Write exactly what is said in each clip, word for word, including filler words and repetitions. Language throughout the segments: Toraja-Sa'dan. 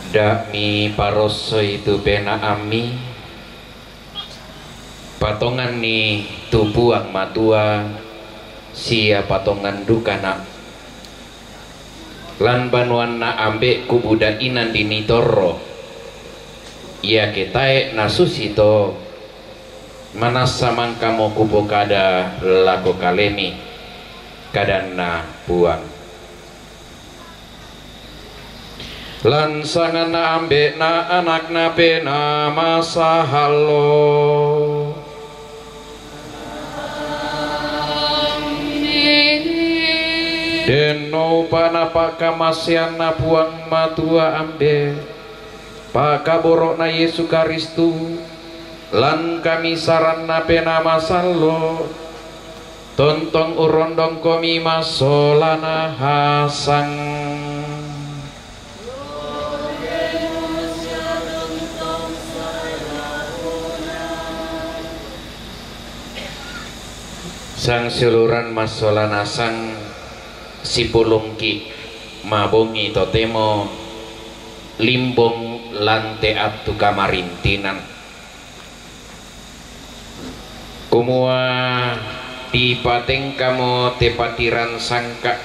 Da'mi parossoi tu pena'ammi, patonganni tu Puang Matua, sia patongan dukana' lan banuanna ambe'ku buda inan dinitorro, iake tae' nasusito, manassa mangkamo kupokada lako kalemi, kadanna Puang. Lan sanganna Ambe'na, AnakNa, Penaa Masahallo. Denno upa'na pa'kamaseanNa Puang Matua Ambe', pa'kaboro'Na Yesu Karistu, lan kamisaranNa Penaa Masallo', tontong urondongkomi massolana hasang. Sangsiuluran massolana hasang, sipulungki' mabongi totemo limbong lan te attu kamarintinan. Kumua dipatengkamo te patiran sangka',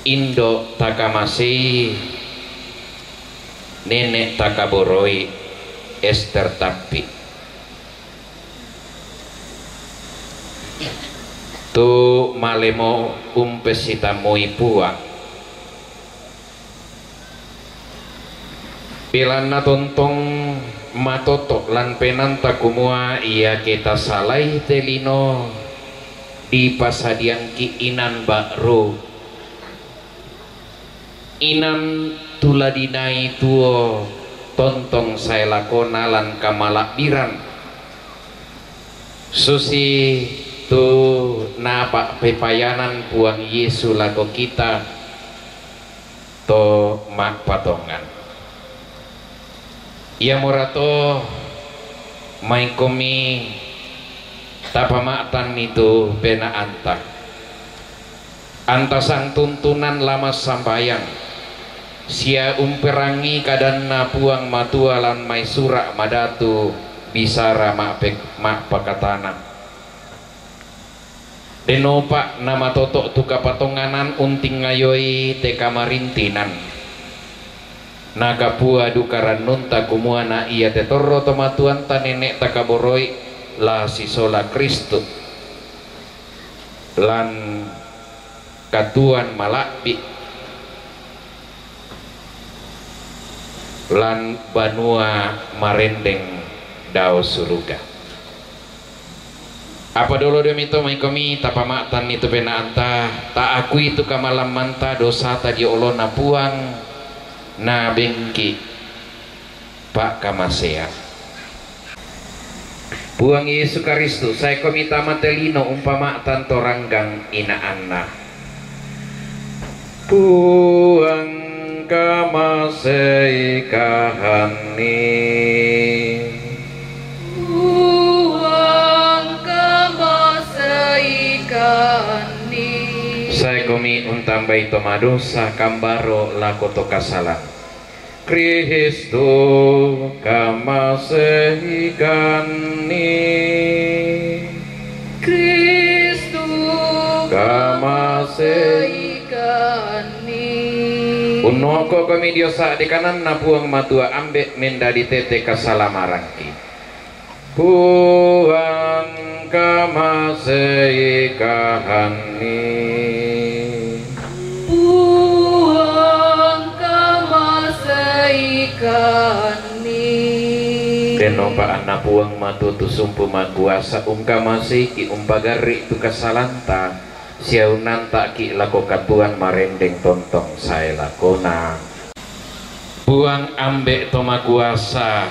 indo' takamasei, nene' takaboroi, Ester Tappi. Tu malemo umpessitammui Puang. Belanna tontong matoto' lan penaanta kumua iake tasalai te lino dipasadiangki' inan ba'ru, inan tu la dinai tuo tontong sae lakona lan kamala'biran, susi tu napa'pepayanan Puang Yesu lako kita to ma'patongan. Iamorato maikomi tapama'tanni tu penaanta, antasang tuntunan la massambayang, sia umperangi kadanna Puang Matua lan mai Sura' Madatu bisara ma'pe-, ma'pakatana. Dennopa namatoto' tu kapatonganan untingayoi te kamarintinan. Nakapua duka rannunta kumua na iate torro tomatuanta nene' takaboroi la sisola Kristus lan katuoan mala'bi' lan banua marendeng dao suruga. Apa dolo dio mito maikomi tapama'tanni tu penaanta, ta'akui tu kamalammanta, dosata dio olona Puang, nabengki' pa'kamasean. Puang Yesu Karistu, saekomi tama te lino umpama'tan to ranggang inaanna. Puang kamasei kahanni. Puang kamasei kahanni. Saekomi untambai to madosa kambaro lako to kasalan. Kristu kamasei kahanni. Kristu kamasei kahanni. Unno'ko komi dio sa'de kananNa Puang Matua Ambe' mendadi tete kasalamarangki. Puang kamasei kahanni. Puang kamasei kahanni. Dennopa anna Puang Matua tu sumpu makuasa ungkamaseiki' umpagarri' tu kasalanta, sia unnanta'ki' lako katuoan marendeng tontong sae lakona. Puang Ambe' to makuasa,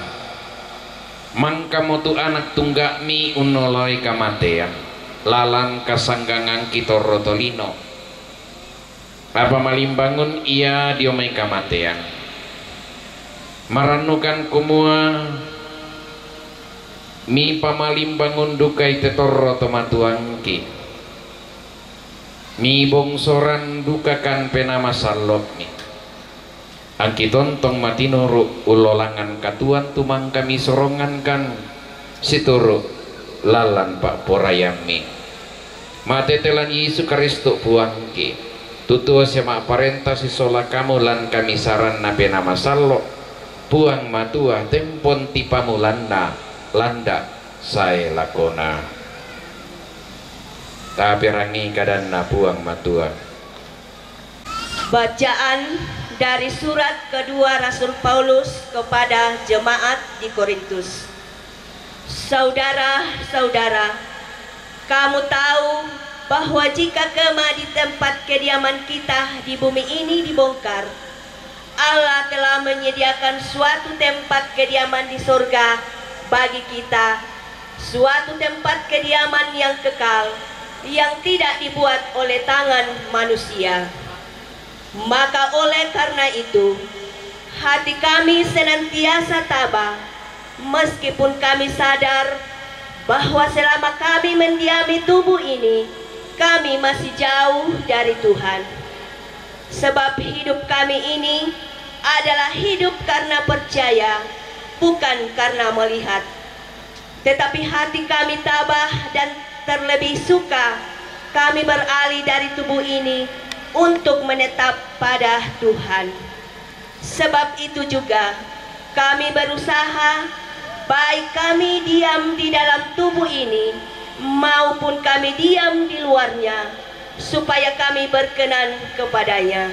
mangkamo tu anak tungga'mi unnoloi kamatean, lalan kasanggangangki torro tolino. Apa malimbangun ia dio mai kamatean. Marannukan kumua mipamalimbang undukai te torro to matuangki, mibongsoran dukakan penama sallo'mi. Angki tontong matinuru ullolangan katuoan tu mangka misorongankan situru lallan pa'poraiammi. Matete lan Yesu Karistu Puangki, tutuo sia ma'parenta sisola kamu lan kamisaranna Penama Sallo, Puang Matua tempon tipamulanna landa sae lakona. Taperangi kadanna Puang Matua. Bacaan dari surat kedua Rasul Paulus kepada jemaat di Korintus. Saudara-saudara, kamu tahu bahwa jika kemah di tempat kediaman kita di bumi ini dibongkar, Allah telah menyediakan suatu tempat kediaman di sorga bagi kita, suatu tempat kediaman yang kekal, yang tidak dibuat oleh tangan manusia. Maka oleh karena itu, hati kami senantiasa tabah, meskipun kami sadar bahwa selama kami mendiami tubuh ini, kami masih jauh dari Tuhan. Sebab hidup kami ini adalah hidup karena percaya, bukan karena melihat. Tetapi hati kami tabah dan terlebih suka kami beralih dari tubuh ini untuk menetap pada Tuhan. Sebab itu juga kami berusaha, baik kami diam di dalam tubuh ini maupun kami diam di luarnya, supaya kami berkenan kepada-Nya.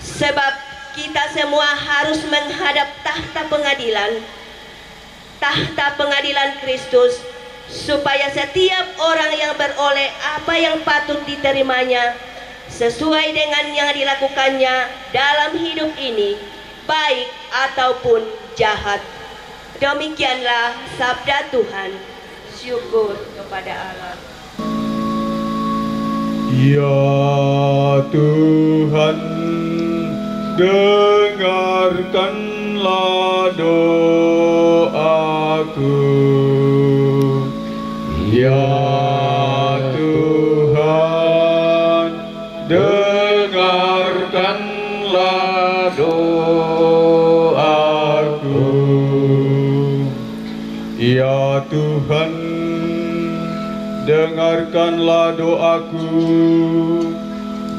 Sebab kita semua harus menghadap takhta pengadilan, takhta pengadilan Kristus, supaya setiap orang yang beroleh apa yang patut diterimanya sesuai dengan yang dilakukannya dalam hidup ini, baik ataupun jahat. Demikianlah sabda Tuhan. Syukur kepada Allah. Ya Tuhan, dengarkanlah doaku. Ya Tuhan, dengarkanlah doaku. Ya Tuhan, dengarkanlah doaku,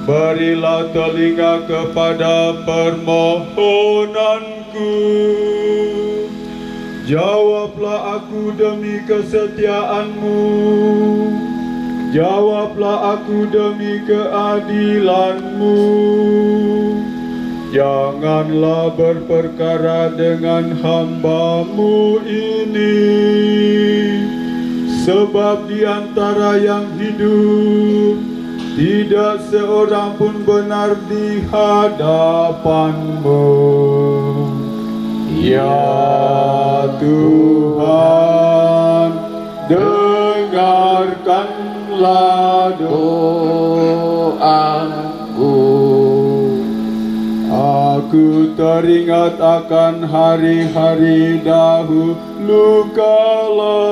berilah telinga kepada permohonanku. Jawablah aku demi kesetiaan-Mu, jawablah aku demi keadilan-Mu. Janganlah berperkara dengan hamba-Mu ini, sebab di antara yang hidup tidak seorang pun benar di hadapan-Mu. Ya Tuhan, dengarkanlah doaku. Aku teringat akan hari-hari dahulu kala.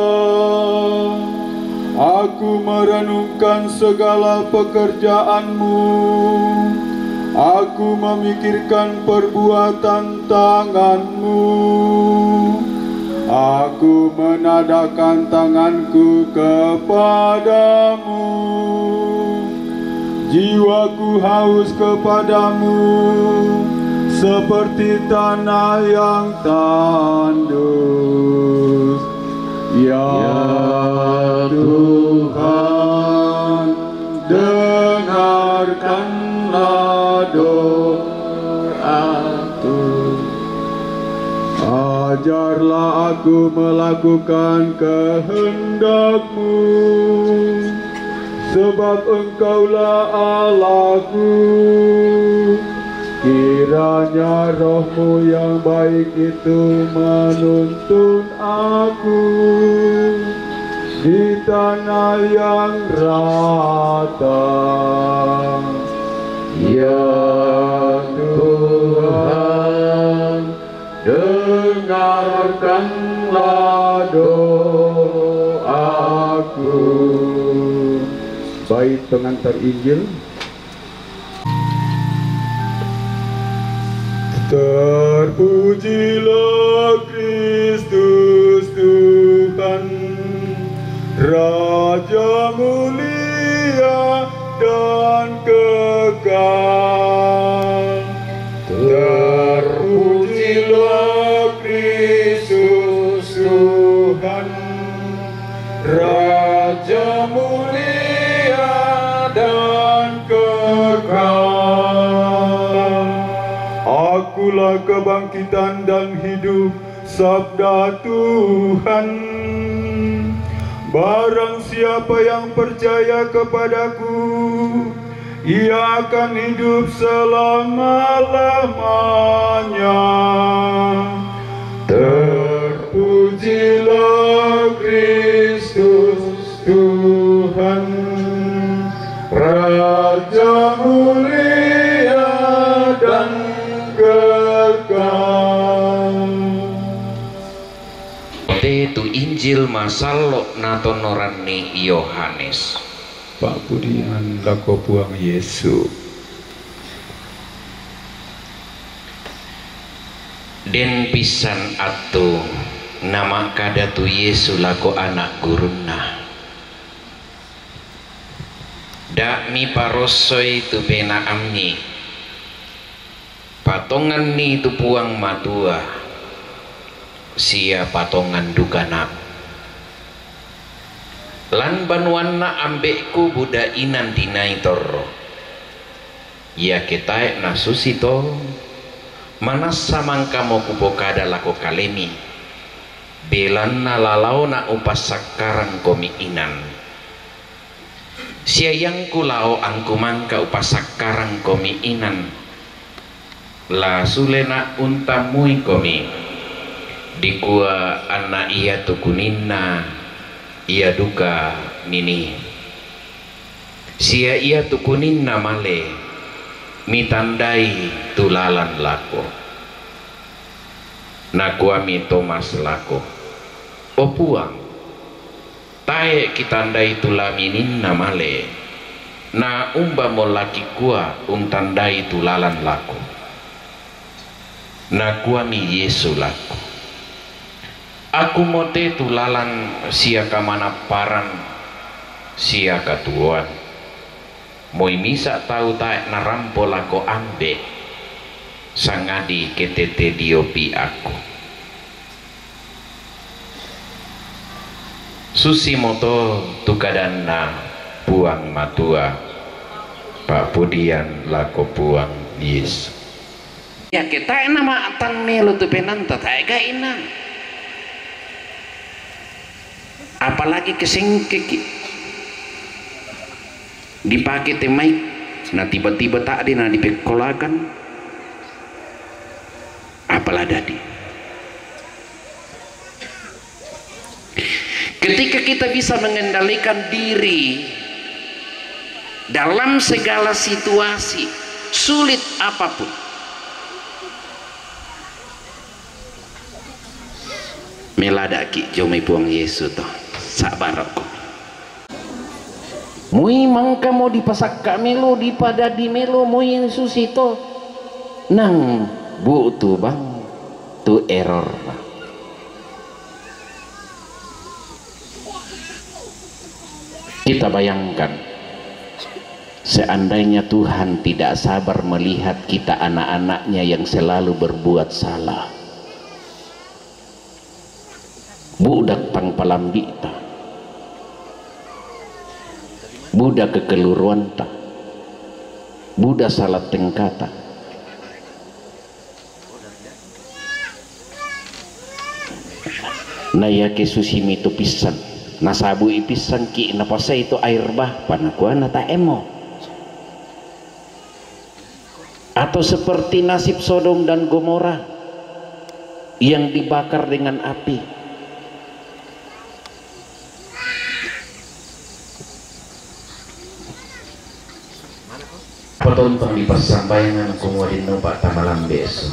Aku merenungkan segala pekerjaan-Mu. Aku memikirkan perbuatan tangan-Mu. Aku menadahkan tanganku kepada-Mu. Jiwaku haus kepada-Mu seperti tanah yang tandus. Ya Tuhan, dengarkanlah doaku. Ajarlah aku melakukan kehendak-Mu, sebab Engkaulah Allahku. Kiranya Roh-Mu yang baik itu menuntun aku di tanah yang rata. Ya Tuhan, Dengarkanlah doaku. Bait pengantar Injil. Terpujilah Kristus Tuhan, Raja mulia dan kekal. Terpujilah Kristus Tuhan, Raja mulia dan kekal. Akulah kebangkitan dan hidup, sabda Tuhan. Barang siapa yang percaya kepadaku, ia akan hidup selama-lamanya. Terpujilah Kristus Tuhan, Raja mulia dan kekal. Te tu Injil masallo' natonoranni Yohanes. Pa'pudian lako Puang Yesu. Den pissan attu, nama'kada tu Yesu lako ana' gurunNa, "Da' miparossoi tu pena'ammi. Patonganni tu Puang Matua, sia patongan dukana'. Lan banuanna Ambe'ku buda inan dinai torro. Iake tae' nasusito, manassa mangkamo Kupokada lako kalemi, belanna la laona' upassakkarangkomi inan. Sia iangku lao angku mangka upassakkarangkomi inan, la sulena' untammuikomi, dikua anna iatu kuninna, ia duka nini. Sia iatu kuninna male, mitandai tu lalan lako." Nakuami Tomas lako, "O Puang, tae' kitandai tu lamininna male, na umbamo la kikua untandai tu lalan lako?" Nakuami Yesu lako, "Akumo te tu lalan sia kamanapparan sia katuoan. Moi misa' tau tae' narampo lako Ambe', sangadi ke tete diopi Aku." Susimoto tu kadanNa Puang Matua. Pa'pudian lako Puang Yesu. Iake tae' nama'tang melo tu penaanta, tae' ga'i na. Apalagi ke sengkeki', dipake te mic, na tiba-tiba ta'de na dipekkolakan, apala dadi. Ketika kita bisa mengendalikan diri dalam segala situasi, sulit apapun, melada'ki' jomai Puang Yesu to, sa'bara'ko. Moi mangkamo dipasakka' melo, dipadadi melo, moi susito, nang bu'tu bang tu errorna. Kita bayangkan, seandainya Tuhan tidak sabar melihat kita, anak-anaknya yang selalu berbuat salah, buda tang palambi'ta, buda kekelluruanta, buda sala tengkata. Na iake susimi tu pissan, nasabu'i pissanki', napasai tu air bah, panakuana tae'mo. Atau seperti nasib Sodom dan Gomora yang dibakar dengan api. Patontong di passambayangan, kumua dennopa tamalambe esso.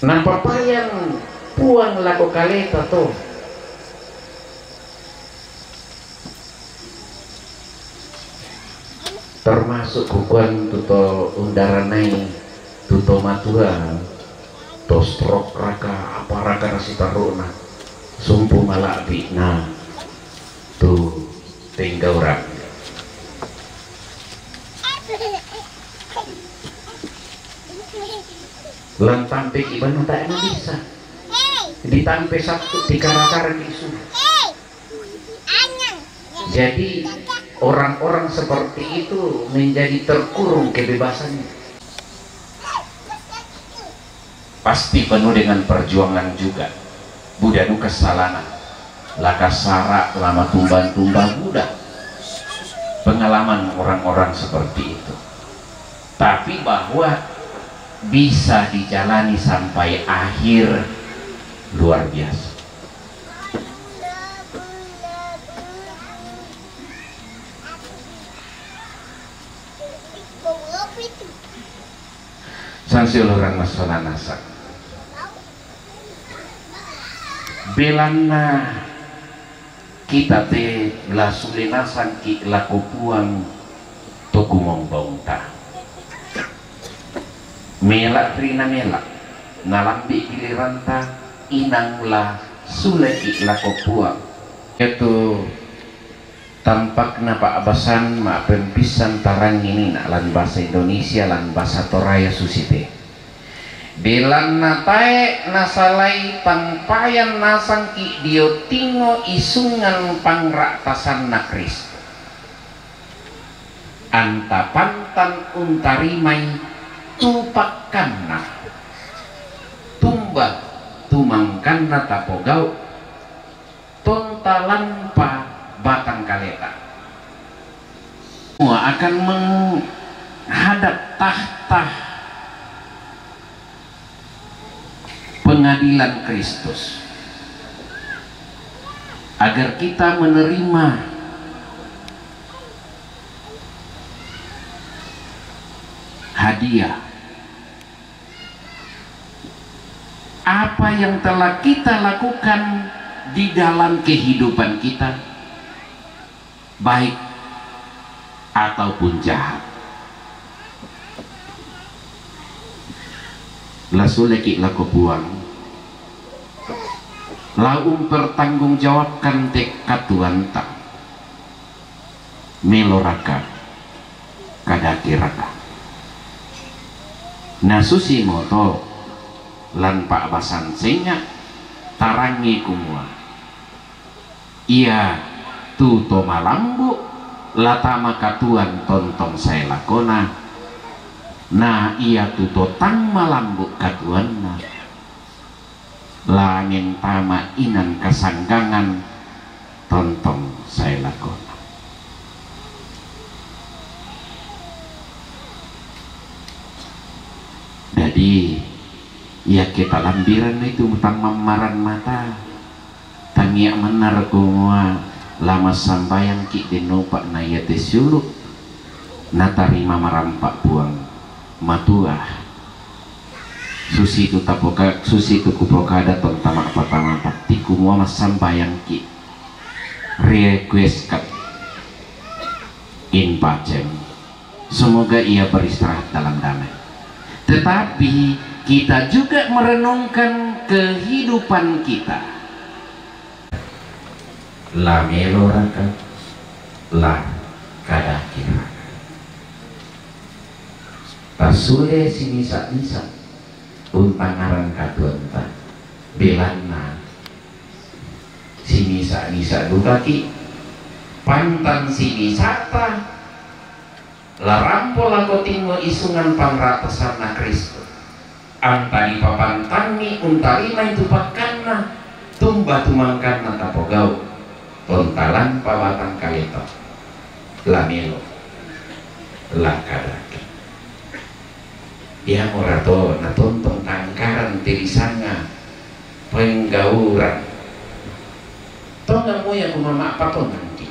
Napapayan Puang lako kaleta to, termasuk kukuan tu to undaranai, tu to matua, to stroke raka, apa raka na sitaru'na, sumpu mala'bi' na tu Tenggauran. Lan tampe ki banu tae' na bisa. Ditampe Sabtu, tikarakara ki Isu. Jadi, orang-orang seperti itu menjadi terkurung kebebasannya. Pasti penuh dengan perjuangan juga. Buda duka salana. La kasara', la matumban-tumban buda. Pengalaman orang-orang seperti itu. Tapi bahwa bisa dijalani sampai akhir, luar biasa. Sansiulurang masonanasa. Belanna kita te la sule nasangki' lako Puang to kumombaunta. Mela' ri namela', nalambi' giliranta, inang la suleki' lako Puang. Iatu tampakna pa'basan ma'pempissan tarangini na lan bahasa Indonesia, lan bahasa Toraja susite. Belanna tae' nasalai tampayan nasangki' dio tingo isungan pangra'tasanna Kristus. Anta pantan untarimai tu pakkanna, tumba tu mangkanna tapogau', tonta lanpa batang kaleta. Semua akan menghadap tahta pengadilan Kristus, agar kita menerima hadiah. Apa yang telah kita lakukan di dalam kehidupan kita, baik ataupun jahat. La suleki' lako Puang, la umpertanggungjawabkan te katuoanta. Meloraka, kadakiraka. Na susimoto lan pa'basan senga', tarangi kumua, ia tu to malambu' la tama katuoan tontong sae lakona, na ia tu to tang malambu' katuoanna la mentama inan kasanggangan tontong sae lakona. Dadi, iake talambiranna itu tang mammaran mata, tangia' mannaro kumua la massambayangki' dennopa na iate siulu', natarima marampa' Puang Matua. Susitu tapoka-, susitu kupokada tonta ma'patama patti kumua massambayangki'. Requiescat in pacem. Semoga ia beristirahat dalam damai. Tetapi kita juga merenungkan kehidupan kita. La meloraka, la kadakiraka. Tasule simisa-misa untangngarang katuoanta, belanna simisa-misa dukaki', pantan simisata la rampo lako tingo isungan panra'tasanna Kristus. Anta dipapantanni untarimai tu pakkanna, tumba tu mangkanna tapogau', tonta lanpa batang kaleta, la melo, la kadaki'. Iamorato natontong tangkaran te disanga penggauran. Tonganmo ia kumama' patongangki'.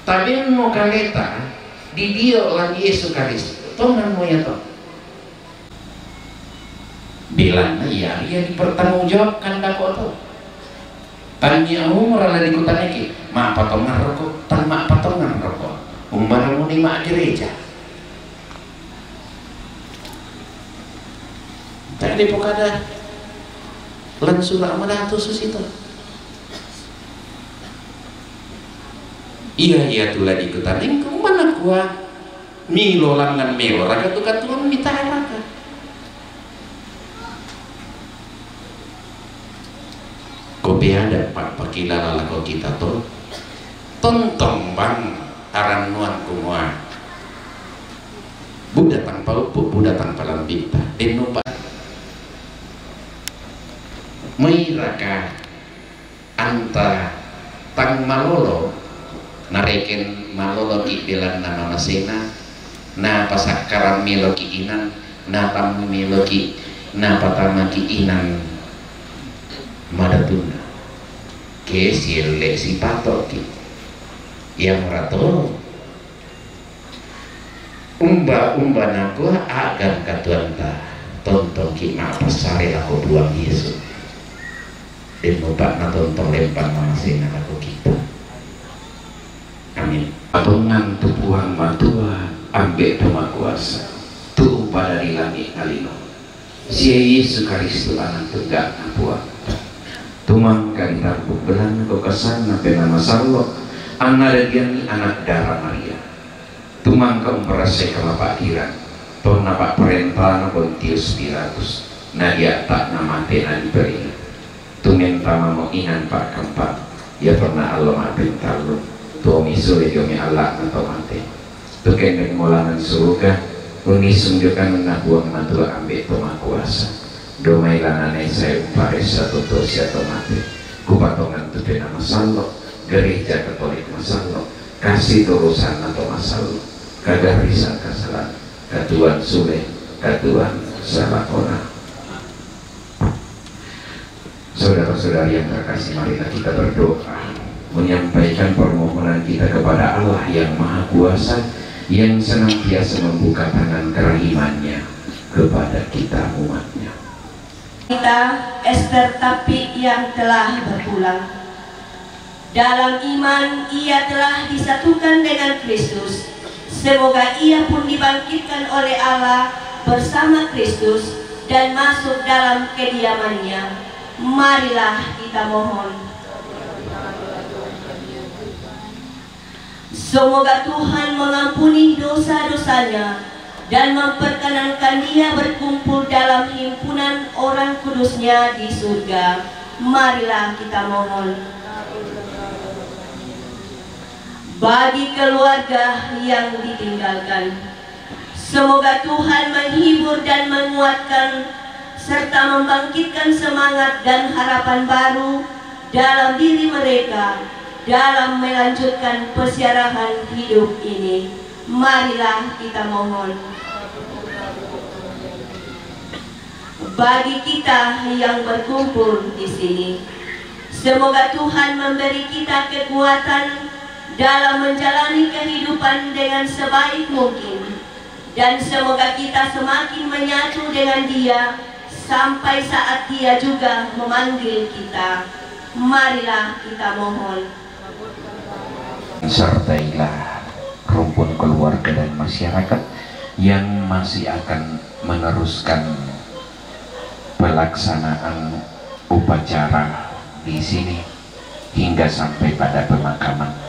Tabenno kaleta didio lan Yesu Karisto. Tonganmo ia to. Bilang na iya, iya dipertanggungjawabkan dako tu. Tania umur ala di kota niki, ma patongan roko, tan ma patongan roko. Umbara muni ma gereja. Jadi pokada lan sura madatu susito. Iya, iya, tula di kota ningku mana kua. Milo langan mewara katu katuan mita raka. Kopi ada pak pakilala lako kita to. Tontong bang aran nuan kumua. Bu datang paupu, bu datang palambita. Denupa. Mai raka anta tang malolo, nareken malolo ki bilang nama masena, na pasakkaran melo ki inan, na tamu melo ki, na patama ki inan madatunna. Ke sielle sipato ki. Yang rato umba-umba nakua agan katuanta, tontong ki ma pasare lako buang Yesus. Denupa na tontong lempang mamasena lako kita. Amin. Patongan tu Puang matua, ambe tu makuasa, tu upada di langit ngalino. Sia Yesus Kristus anak tunggal na Puang. Tumang kami tampuk belang ko kesan na pena masallo, anak dagiang anak darah Maria. Tumang ka umperasai kalapakiran, tonna pak perentana Pontius Pilatus, na diatta na mate na diperina. Tumenta mamo inan pak kempang, ia pernah Allah mapentallu, tuomi sule diomi Allah na to mate. Tukendeng molangan suruga, unnisung jokan na Puang matua ambe to makuasa. Domai lanane sai umparesa toto sia to mate. Kupatongan tu pena masallo, gereja Katolik masallo, kasih turusan na to masallo. Kagarisan kasalan, katuan sule, katuan salakona. Saudara-saudari yang terkasih, marilah kita berdoa, menyampaikan permohonan kita kepada Allah yang Maha Kuasa, yang senantiasa membuka tangan kerahimannya kepada kita umatnya. Kita Esther Tapi yang telah berpulang. Dalam iman ia telah disatukan dengan Kristus. Semoga ia pun dibangkitkan oleh Allah bersama Kristus dan masuk dalam kediamannya. Marilah kita mohon. Semoga Tuhan mengampuni dosa-dosanya dan memperkenankan dia berkumpul dalam himpunan orang kudusnya di surga. Marilah kita mohon. Bagi keluarga yang ditinggalkan, semoga Tuhan menghibur dan menguatkan serta membangkitkan semangat dan harapan baru dalam diri mereka dalam melanjutkan persiarahan hidup ini. Marilah kita mohon. Bagi kita yang berkumpul di sini, semoga Tuhan memberi kita kekuatan dalam menjalani kehidupan dengan sebaik mungkin, dan semoga kita semakin menyatu dengan Dia sampai saat Dia juga memanggil kita. Marilah kita mohon. Sertailah rumpun keluarga dan masyarakat yang masih akan meneruskan pelaksanaan upacara di sini hingga sampai pada pemakaman.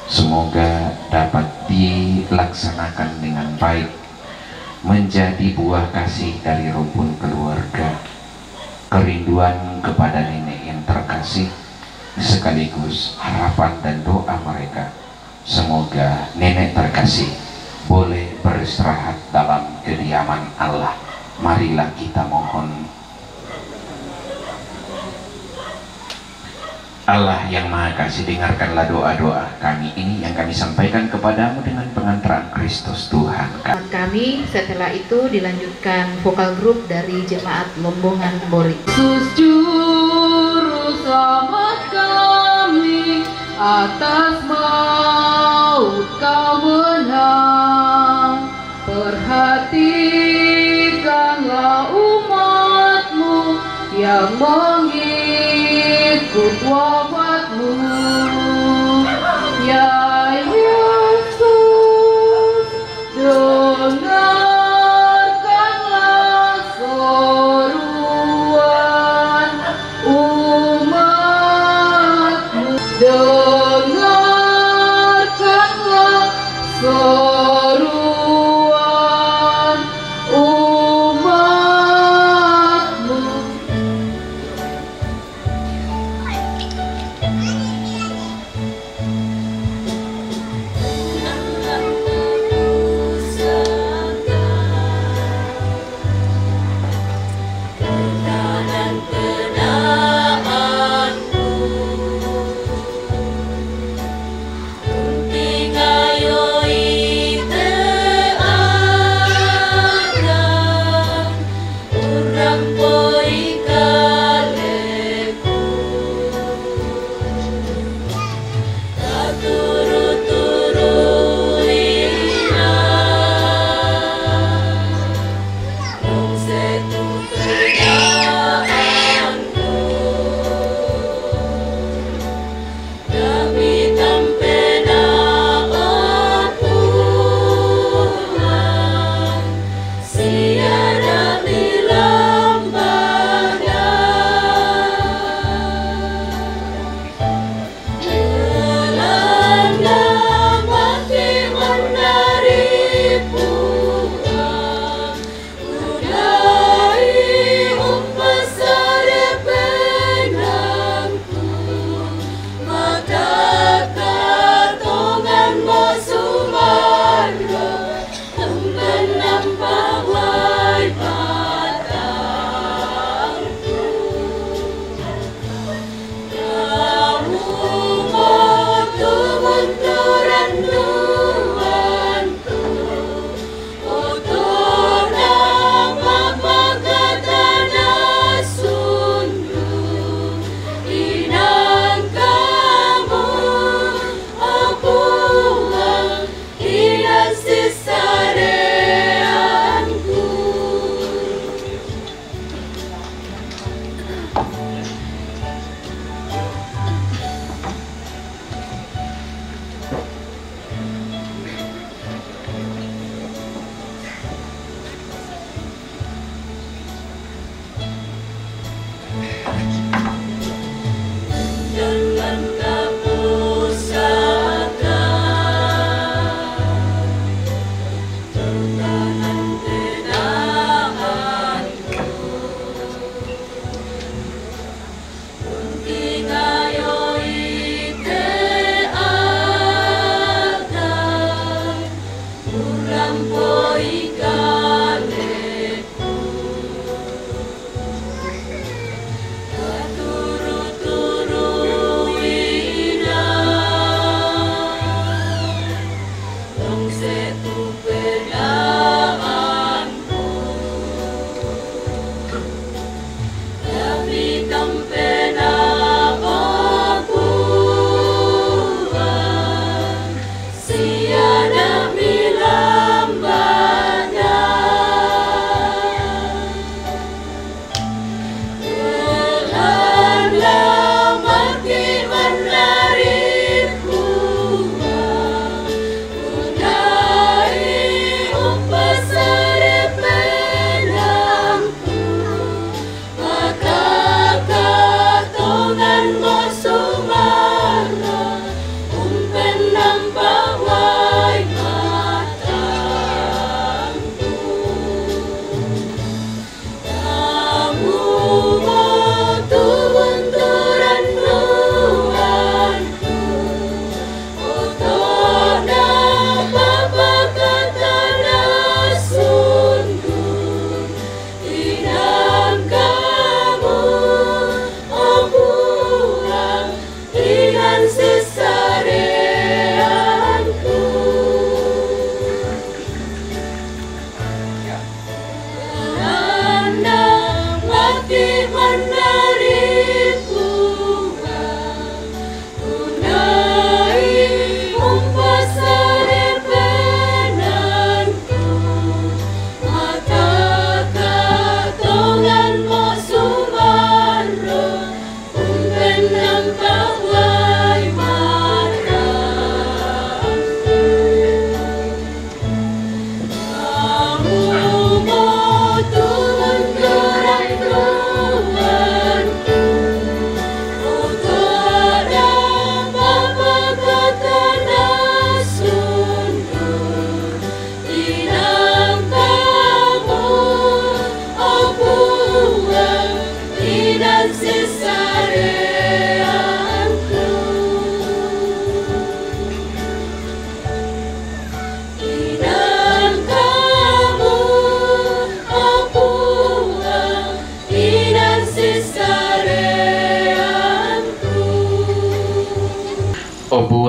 Semoga dapat dilaksanakan dengan baik, menjadi buah kasih dari rumpun keluarga, kerinduan kepada nenek yang terkasih, sekaligus harapan dan doa mereka. Semoga nenek terkasih boleh beristirahat dalam kediaman Allah. Marilah kita mohon. Allah yang Maha Kasih, dengarkanlah doa-doa kami ini yang kami sampaikan kepadamu dengan pengantaran Kristus Tuhan kami. Kami, setelah itu dilanjutkan vokal grup dari jemaat Lombongan Bori. Yesus Juru Selamat kami, atas maut Kau menang. Perhatikanlah umat Yang mengikut wafat-Mu, ya Yesus, dengarkanlah seruan umat-Mu, dengarkanlah seruan umat-Mu.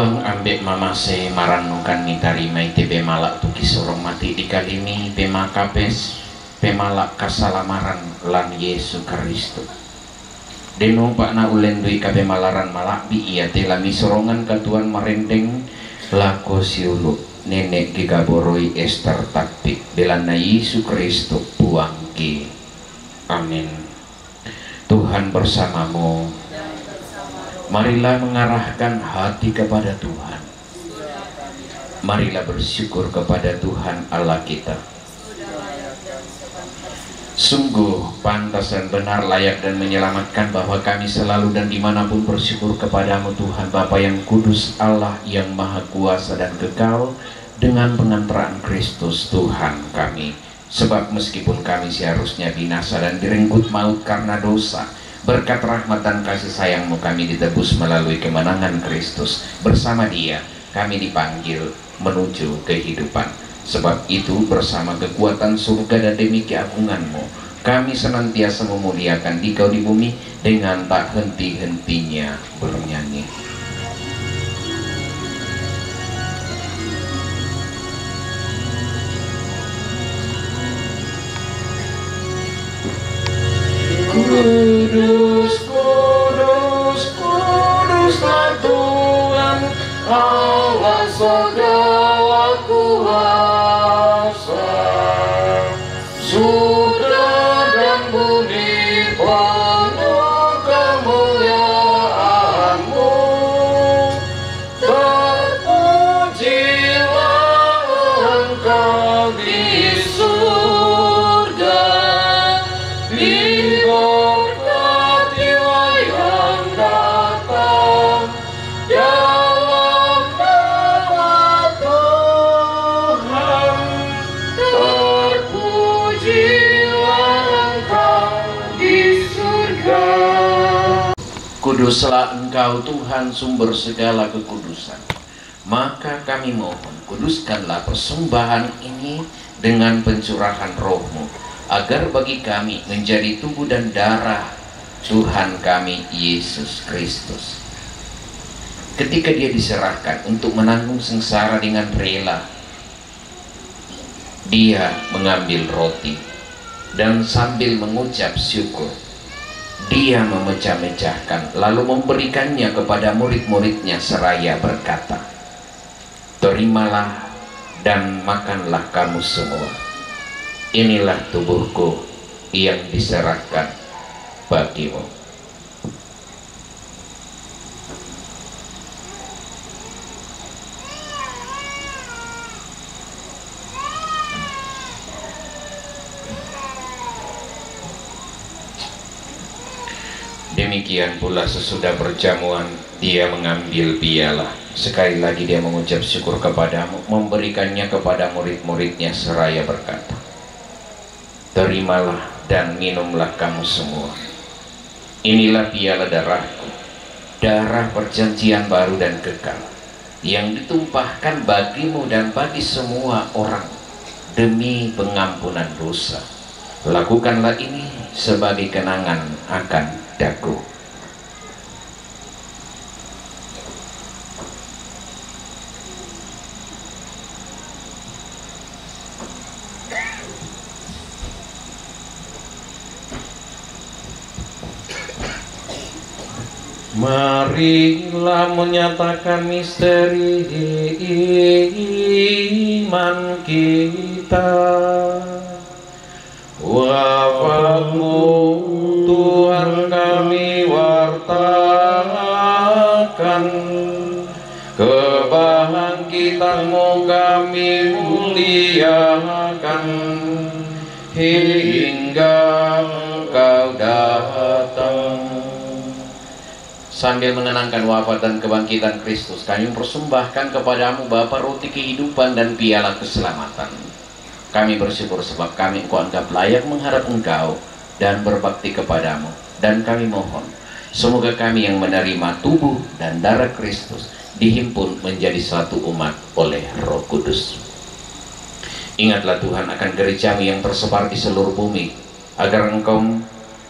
Ambek mamase marannukan mitarima ite pemala tu kisorong mati di kalimi pemakapes pemala kasalamaran lan Yesu Kristo. Deno pakna ulendui kapemalaran malakbi ia tela misorongan katuan marendeng lako siulu nenek gigaboroi Ester taktik belanna Yesu Kristo Puangki. Amin. Tuhan bersamamu. Marilah mengarahkan hati kepada Tuhan. Marilah bersyukur kepada Tuhan Allah kita. Sungguh pantas dan benar, layak dan menyelamatkan bahwa kami selalu dan dimanapun bersyukur kepadamu, Tuhan Bapa yang kudus, Allah yang maha kuasa dan kekal, dengan pengantaraan Kristus Tuhan kami. Sebab meskipun kami seharusnya binasa dan direnggut maut karena dosa, berkat rahmat dan kasih sayangmu kami ditebus melalui kemenangan Kristus. Bersama Dia, kami dipanggil menuju kehidupan. Sebab itu, bersama kekuatan surga dan demi keagunganmu, kami senantiasa memuliakan Dikau di bumi dengan tak henti-hentinya bernyanyi. Kudus, kudus, kuduslah Tuhan Allah segala kuasa. Surga dan bumi penuh kemuliaan-Mu. Terpujilah Engkau di surga, diberkatilah yang datang dalam nama Tuhan. Terpujilah Engkau di surga. Kuduslah Engkau, Tuhan, sumber segala kekudusan. Maka kami mohon, kuduskanlah persembahan ini dengan pencurahan Roh-Mu, agar bagi kami menjadi tubuh dan darah Tuhan kami, Yesus Kristus. Ketika Dia diserahkan untuk menanggung sengsara dengan rela, Dia mengambil roti dan sambil mengucap syukur, Dia memecah-mecahkan, lalu memberikannya kepada murid-murid-Nya seraya berkata, "Terimalah dan makanlah kamu semua. Inilah tubuh-Ku yang diserahkan bagimu." Demikian pula sesudah perjamuan, Dia mengambil piala. Sekali lagi Dia mengucap syukur kepada-Mu, memberikannya kepada murid-murid-Nya seraya berkata, "Terimalah dan minumlah kamu semua. Inilah piala darah-Ku, darah perjanjian baru dan kekal, yang ditumpahkan bagimu dan bagi semua orang demi pengampunan dosa. Lakukanlah ini sebagai kenangan akan Daku." Marilah menyatakan misteri iman kita. Wafat-Mu, Tuhan, kami wartakan, kebangkitan-Mu kami muliakan, hingga Engkau datang. Sambil mengenangkan wafat dan kebangkitan Kristus, kami mempersembahkan kepada-Mu, Bapa, roti kehidupan dan piala keselamatan. Kami bersyukur sebab kami Engkau anggap layak menghadap Engkau dan berbakti kepada-Mu. Dan kami mohon, semoga kami yang menerima tubuh dan darah Kristus dihimpun menjadi satu umat oleh Roh Kudus. Ingatlah, Tuhan, akan gereja-Mu yang tersebar di seluruh bumi, agar Engkau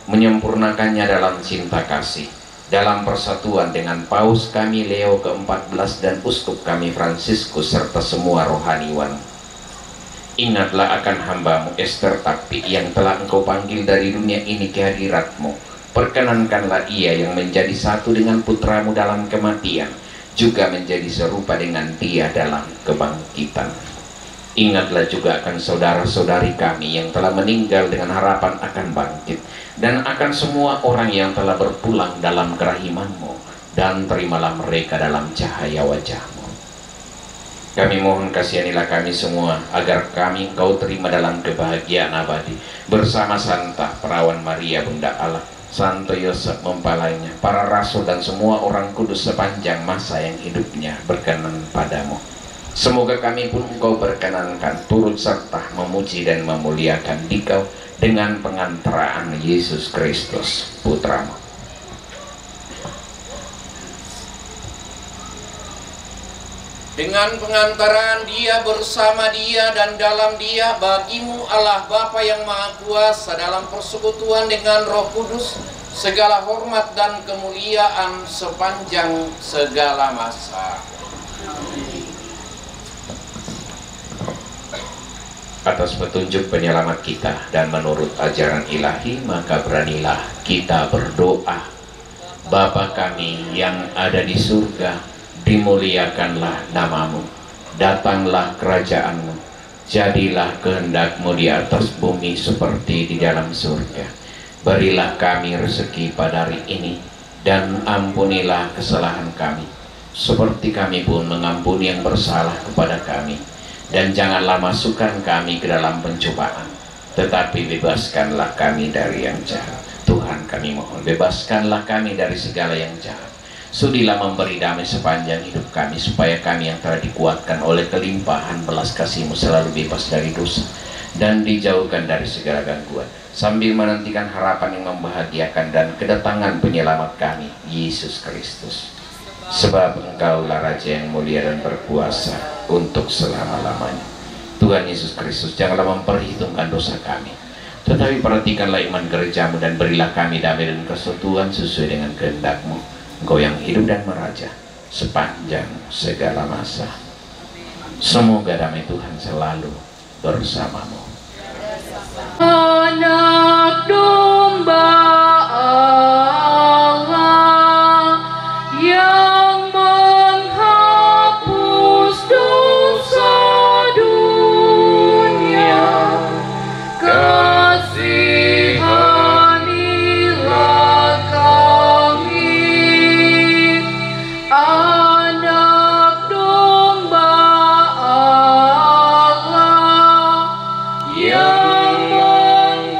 menyempurnakannya dalam cinta kasih. dalam persatuan dengan Paus kami Leo keempat belas dan Uskup kami Fransiskus serta semua rohaniwan. Ingatlah akan hambamu Esther Tapi yang telah engkau panggil dari dunia ini ke hadiratmu. Perkenankanlah ia yang menjadi satu dengan putramu dalam kematian, juga menjadi serupa dengan dia dalam kebangkitan. Ingatlah juga akan saudara-saudari kami yang telah meninggal dengan harapan akan bangkit, dan akan semua orang yang telah berpulang dalam kerahimanmu, dan terimalah mereka dalam cahaya wajahmu. Kami mohon, kasihanilah kami semua, agar kami engkau terima dalam kebahagiaan abadi, bersama Santa Perawan Maria Bunda Allah, Santo Yosef mempelainya, para rasul dan semua orang kudus sepanjang masa yang hidupnya berkenan padamu. Semoga kami pun engkau berkenankan turut serta memuji dan memuliakan dikau dengan pengantaraan Yesus Kristus, Putramu. Dengan pengantaran Dia, bersama Dia, dan dalam Dia, bagimu Allah Bapa yang Maha Kuasa, dalam persekutuan dengan Roh Kudus, segala hormat dan kemuliaan sepanjang segala masa. Atas petunjuk penyelamat kita dan menurut ajaran ilahi, maka beranilah kita berdoa. Bapa kami yang ada di surga, dimuliakanlah namamu. Datanglah kerajaanmu. Jadilah kehendakmu di atas bumi seperti di dalam surga. Berilah kami rezeki pada hari ini, dan ampunilah kesalahan kami, seperti kami pun mengampuni yang bersalah kepada kami. Dan janganlah masukkan kami ke dalam pencobaan, tetapi bebaskanlah kami dari yang jahat. Tuhan, kami mohon, bebaskanlah kami dari segala yang jahat. Sudilah memberi damai sepanjang hidup kami, supaya kami yang telah dikuatkan oleh kelimpahan belas kasih-Mu selalu bebas dari dosa dan dijauhkan dari segala gangguan, sambil menantikan harapan yang membahagiakan dan kedatangan penyelamat kami, Yesus Kristus. Sebab Engkaulah Raja yang mulia dan berkuasa untuk selama-lamanya. Tuhan Yesus Kristus, janganlah memperhitungkan dosa kami, tetapi perhatikanlah iman gerejamu dan berilah kami damai dan persatuan sesuai dengan kehendakmu. Engkau yang hidup dan meraja sepanjang segala masa. Semoga damai Tuhan selalu bersamamu. Anak domba Allah yang menghapus dosa dunia, kasihanilah kami. Anak domba Allah yang menghapus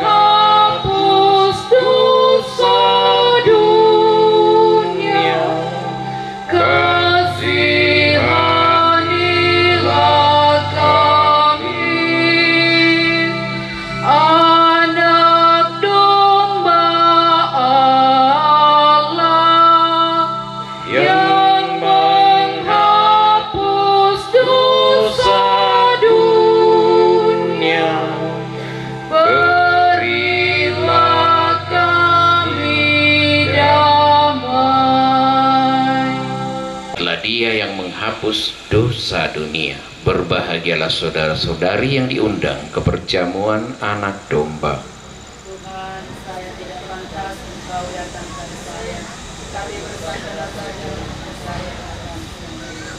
dosa dunia, kasihanilah kami. Anak domba Allah yang menghapus dosa dunia, berilah kami damai. Adalah Dia yang menghapus dosa dunia. Berbahagialah saudara-saudari yang diundang ke perjamuan Anak Domba. Tuhan, saya tidak pantas Engkau datang pada saya, tapi bersabdalah saja, maka saya akan sembuh.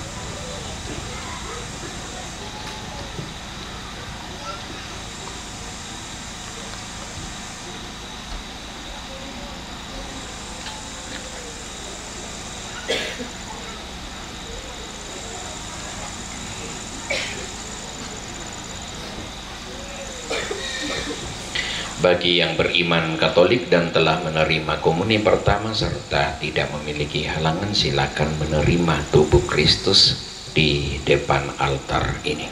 Bagi yang beriman Katolik dan telah menerima komuni pertama serta tidak memiliki halangan, silakan menerima tubuh Kristus di depan altar ini.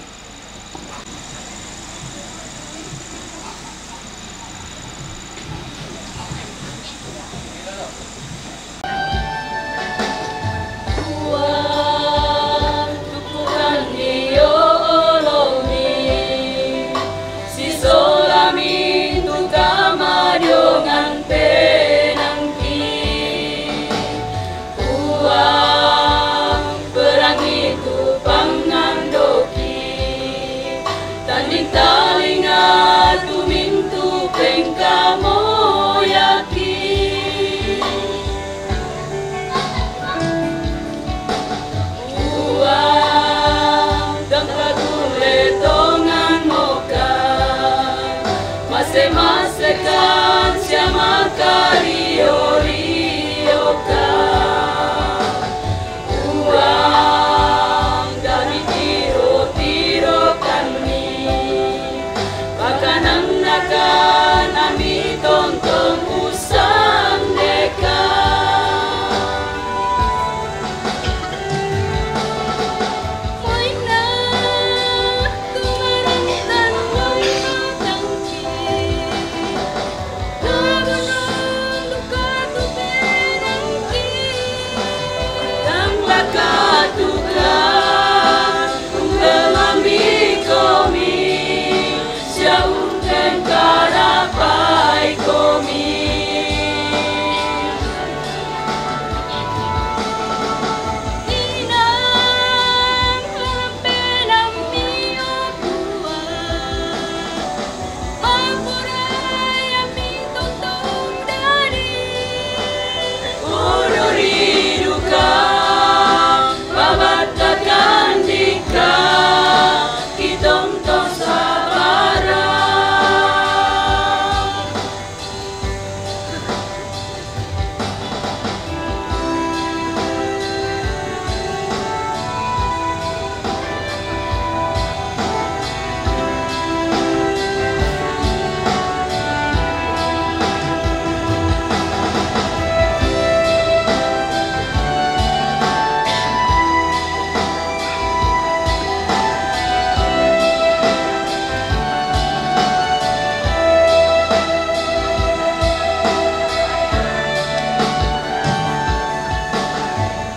Kan sia makario-riokan, uang dami tiro-tirokan mi, pakanannakan ami tontong usandekan. Moina tumarang tan moina tangki. Tang lakatukan, umpelami komi, sia umpeng karapai komi. Inang lampenami o Tuhan. Modori duka, pabattakan dika, kitontong sabara.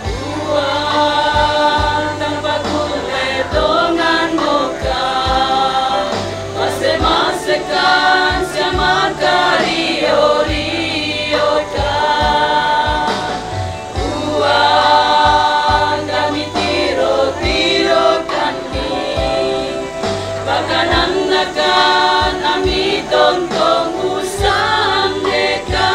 Tuhan, tanpa kulle tongan moka, mase-masekan sia makario-riokan. Tuhan, kami tiro-tirokan mi, pakanannakan ami tontong usandekan.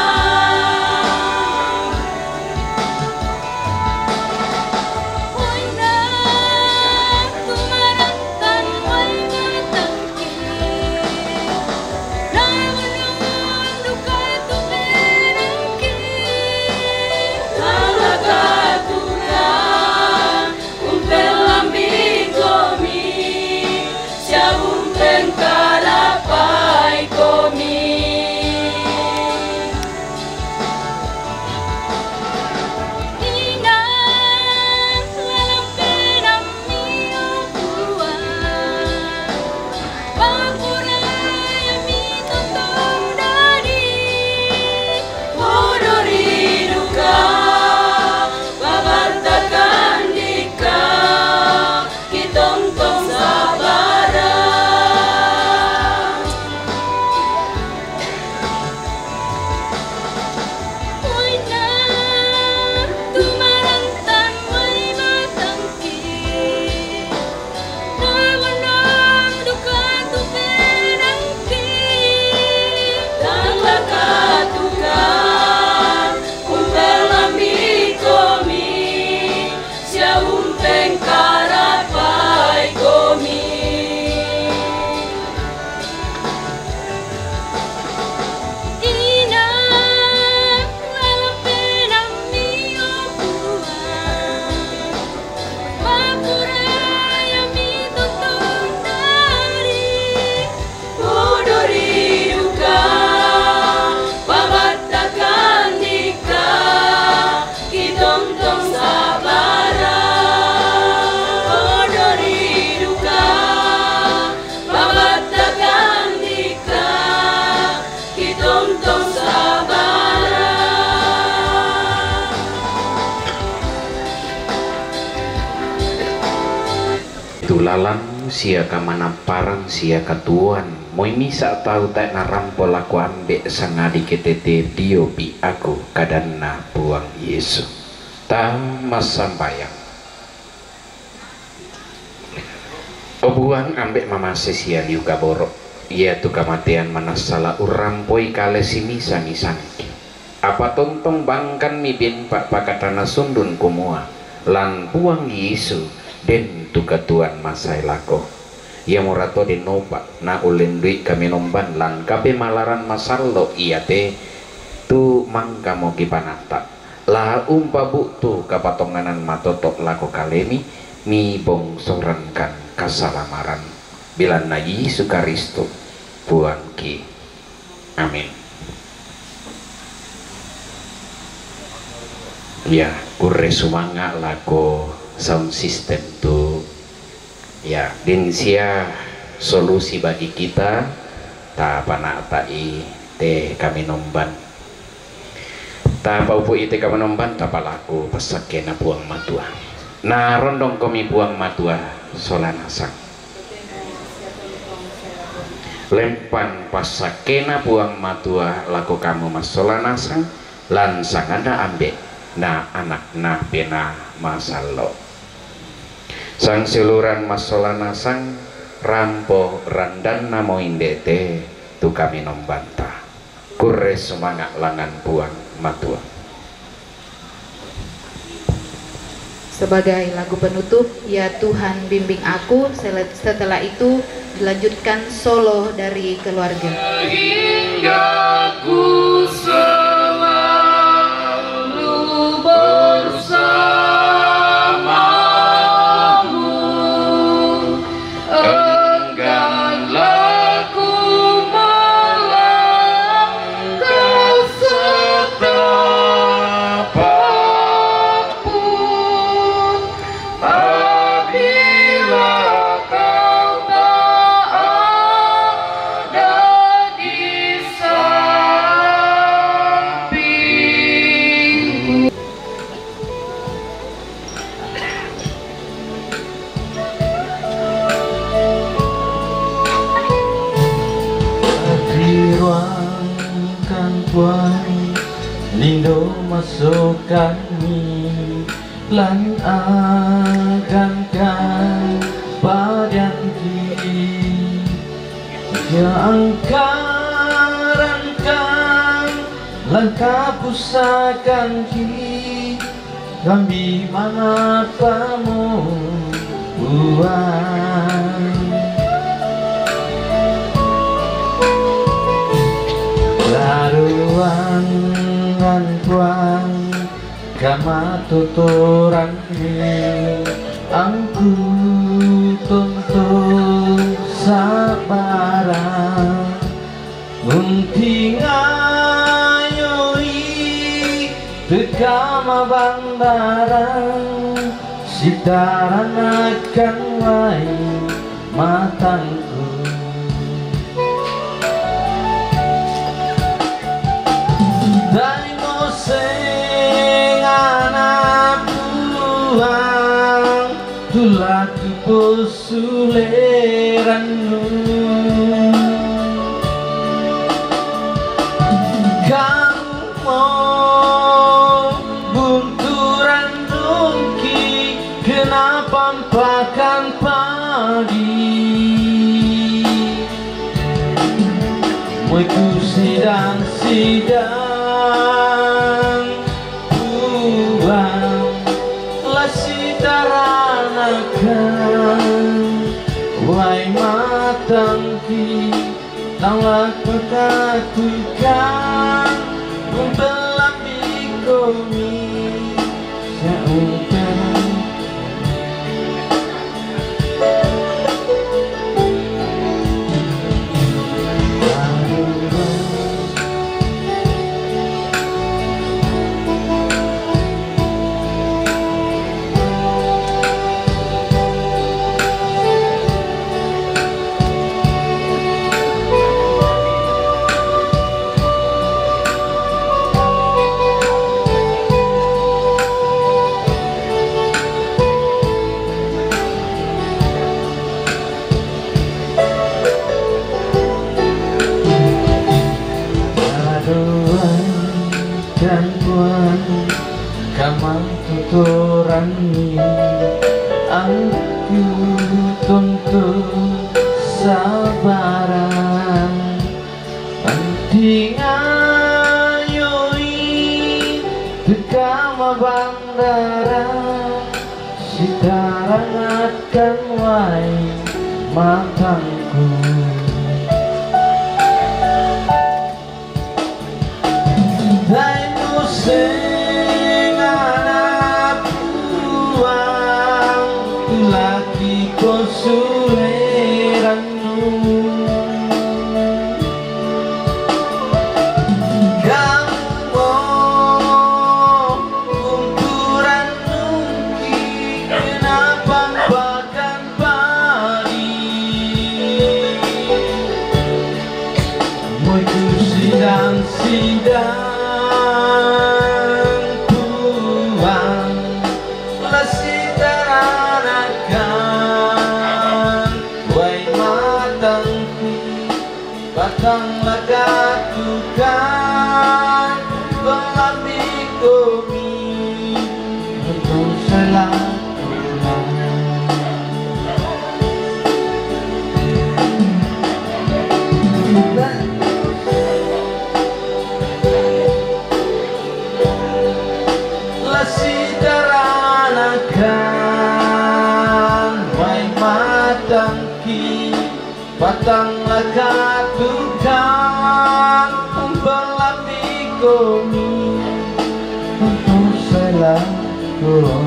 Tang lakatukan, umpelami komi, sia umpeng karapai komi. Inang lampenami o Tuhan, papurai ami tontong dadi. Modori duka, pabattakan dika, kitontong sabara. Moina tumarang tan mai batangki, nawanang duka tu benangki. Tang lakatukan, umpelami komi, sia umpeng karapai komi. Inang lampenami o Tuhan, papurai ami tontong dadi. Modori duka, pabattakan dika, kitontong sabara. Modori duka, pabattakan dika, kitontong sabara. Tulalang sia kamanapparan sia katuoan, moi misa tau tae narampo lako Ambe' sangadi ke tete diopi aku, kadanna Puang Yesu. Ta massambayang. O Puang, Ambe' mamase sia liu kaboro', iatu kamatean manassa la urrampoi kale simisa-misangki. Apa tontong bangkanmi ben pa'pakatana sundun kumua, lan Puang Yesu den tu katuoan masae lako. Iyamorato den nopa' na ullendu'i kamenomban lan kapemalaran masallo' iate tu mangkamo kipanata'. La umpabu'tu kapatonganan matoto' lako kalemi, mibongsorankan kasalamaran. Bilanna Yesu Karisto, Puangki. Amin. Ya, kurre sumanga' lako sound system tu, ya, den sia solusi bagi kita, tapana'ta'i te kamenomban. Tapaupu'i te kamenomban, tapalaku passakkena Puang Matua. Narondongkomi Puang Matua sola nasang. Lempang passakkena Puang Matua lako kamu massola nasang, lan sanganna Ambe', na Anak, na Penaa Masallo'. Sangsiuluran massola nasang, rampo randannamo indete tu kamenombanta. Kurre sumanga' langngan Puang Matua. Sebagai lagu penutup, Ya Tuhan Bimbing Aku, sele-, setelah itu dilanjutkan solo dari keluarga. Hingga ku selalu bersamamu, engganlah ku melangkah setapak pun, apabila kau tak ada di sampingku. Diruangkan Puang, lindo masokanni, lan agankan padanki, ya angkarankan lan kapusakanki, lambi manapamu Puang. Laruangan Puang kamatuturanni, angku tontong sabara. Untingayoi tekka mabandarang, sitaranakan wai matangku. Daimo sengana Puang, tulak pos sulerannu. Kamu mo bunturan dungki, kena pampakan padi. Muiku sidang-sidang Puang, la sitaranakan wai matangki, taulah pakatukan, umpellamikomi saungkan. Aduan dan Puang, kamang tuturanni, angku tuntu sabaran. Antingayoi tekka mabandarang, sitaranakan wai Matangku. Dai museng anak buang, laki ko sulerannu. Kamu mo kumpuran nungki, kenapa pakan pari. Muiku sidang-sidang tuang, lasi taranakan, wai matangku, patang lakatukan, pelami komi, untuk selakukan. Lasi taranakan, wai matangki, patang lakatukan, pelami komi, untuk selakukan.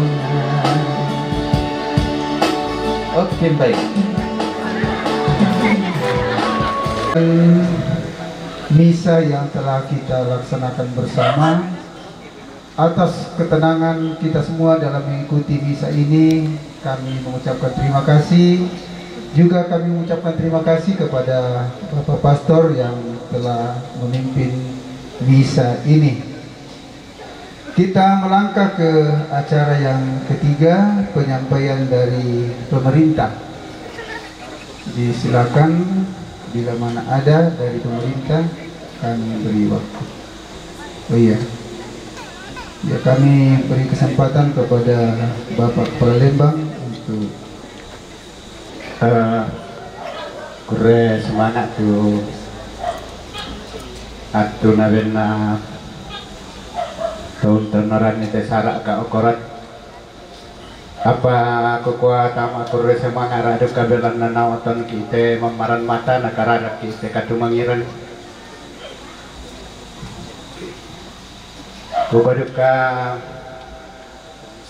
Oke, baik. Misa yang telah kita laksanakan bersama, atas ketenangan kita semua dalam mengikuti misa ini, kami mengucapkan terima kasih. Juga kami mengucapkan terima kasih kepada Bapak Pastor yang telah memimpin misa ini. Kita melangkah ke acara yang ketiga, penyampaian dari pemerintah. Disilakan, bila mana ada dari pemerintah, kami beri waktu. Oh iya. Ya, kami beri kesempatan kepada Bapak Kepala Lembang untuk, eh, kurre semangat tu atu nabenna taun-taunaran ni te sara ka okorat. Apa kukua tama kurre semangat radu kabelanna naoton ki te mamaran mata na kararak ki te katumangiran. Kubaduka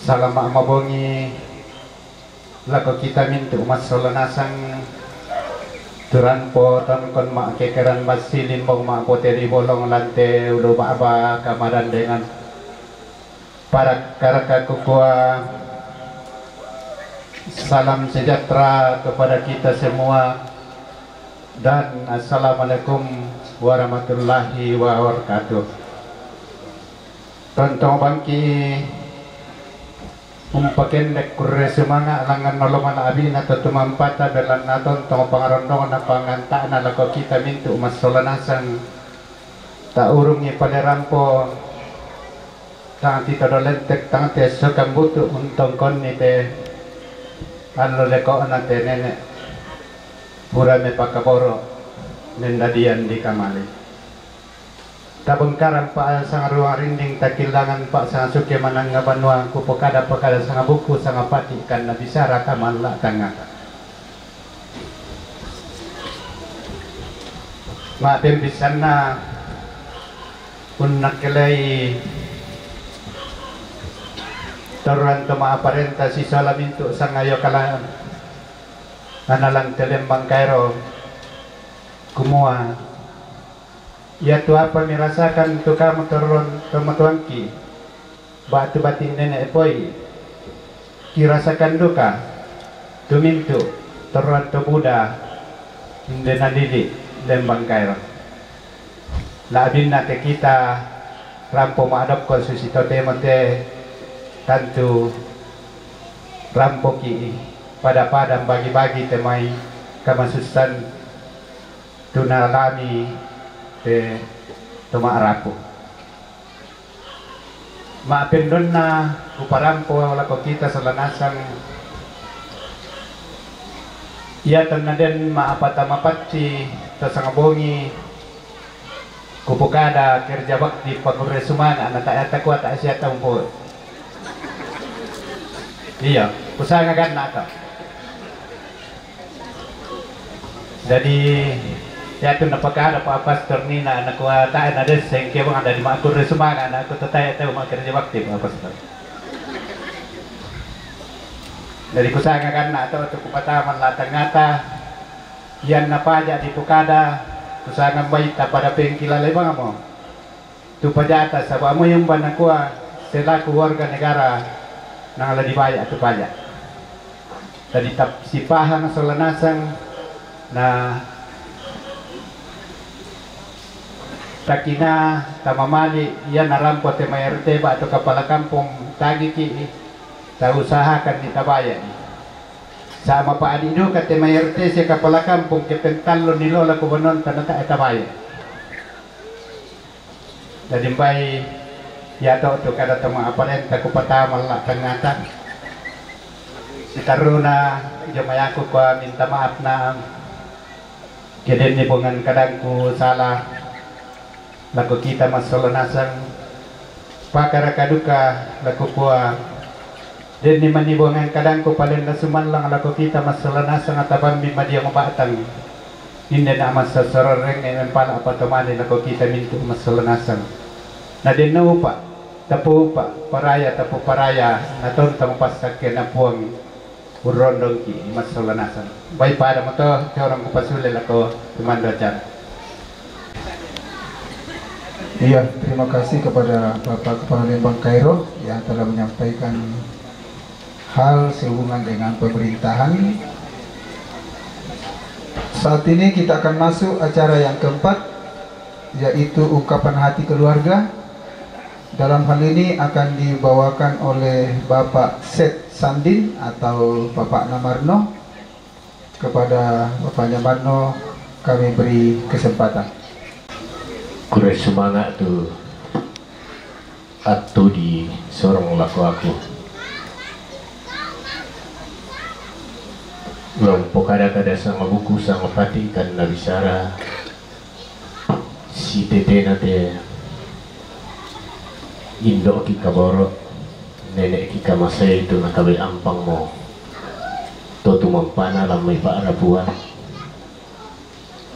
salama mabongi lako kita mintu massola nasang turan po tonkon ma kekeran massi limbong ma poteri bolong lante ulu baba kamaran dengan para karaka kukua. Salam sejahtera kepada kita semua dan assalamualaikum warahmatullahi wabarakatuh. Tontong bangki umpakendek kurre sumanga langan noloma na abina to tumampata belanna tontong pangarondong na pangantana lako kita mintu massola nasang ta urungi pale rampo. Tang ti todo lentek, tang ti esso kambutu untongkonni te allo leko'na te nene' pura mepakaboro' mendadian di kamali. Tabengkarang pa' sangaruang rinding, takillangan pa' sangasuke manangnga banua, kupokada-pakada sangabuku sangapati kanna bisara tamalla tangngata. Ma'pempissanna unnakkelai torroan to ma'aparenta sisola mintu' sangayo kalaan analang telembang kaero, kumua, iatu apa mirasakan tu kamu torroan tomatuangki, ba'tu bati' nene' poi, kirasakan duka tu mintu' torroan to buda inde nalili' lembang kaero. La'binna te kita rampo ma'dokko' susi totemo te, tantu rampoki' pada-pada bagi-bagi te mai kamasussan tu naalami te to ma'rapu. Ma'pendonna kuparampo lako kita sola nasang, iatonna den ma'apatama patti to sangbongi, kupokada kerja bakti pakurre sumanga', na tae takua tae sia taumpo. Iya, kusanga ganna' ka. Jadi, yatu napakada pa Pastor nina, nakua tae na desseng ke bang ada di makurre sumanga, na aku tatai tau makerja bakti pa Pastor. Jadi kusanga kan na atau tu kupataman la tangata, yan na paja di tukada, kusanga baita pada pengkilale bang mo. Tu pajata saba mo yung banakua selaku warga negara nang la dibaya tu paja. Jadi tap sipaha na sola nasang na takina tamamali ia narampo te ma R T ba tu kapala kampung tagi ki tau usahakan ni tabaya ni. Sama pa adi duka te ma R T se kapala kampung ke pentallo ni lola ku banon tanata e tabaya. Jadi mbai yato tu kada tama aparenta ku patama la tangata. Sitaruna jamayaku kua minta maaf na keden ni bongan kadangku salah. Lako kita masolo nasang pakara kaduka lako kua. Denni manibuangan kadangku palen na sumallang lako kita masolo nasang atabambi madia mabatang. Inde na masasarareng e mempala apatomani lako kita mintu masolo nasang. Na denna upa tapu upa paraya tapu paraya na tonta mapassakke na puang. Urrondongki masolo nasang. Bai pada moto corong kupasule lako tumando acara. Iya, terima kasih kepada Bapak Kepala Lembang Kairo yang telah menyampaikan hal sehubungan dengan pemerintahan. Saat ini kita akan masuk acara yang keempat, yaitu ungkapan hati keluarga. Dalam hal ini akan dibawakan oleh Bapak Seth Sandin atau Bapak Namarno. Kepada Bapak Namarno kami beri kesempatan. Kure sumanga tu attu di sorong lako aku. Lompo kada-kada sama buku sama pati kan na bicara. Sitetena te indo'ki kaboro, nene'ki kamasei tu nakabe ampangmo. To tumampana lammai pa'rapuan,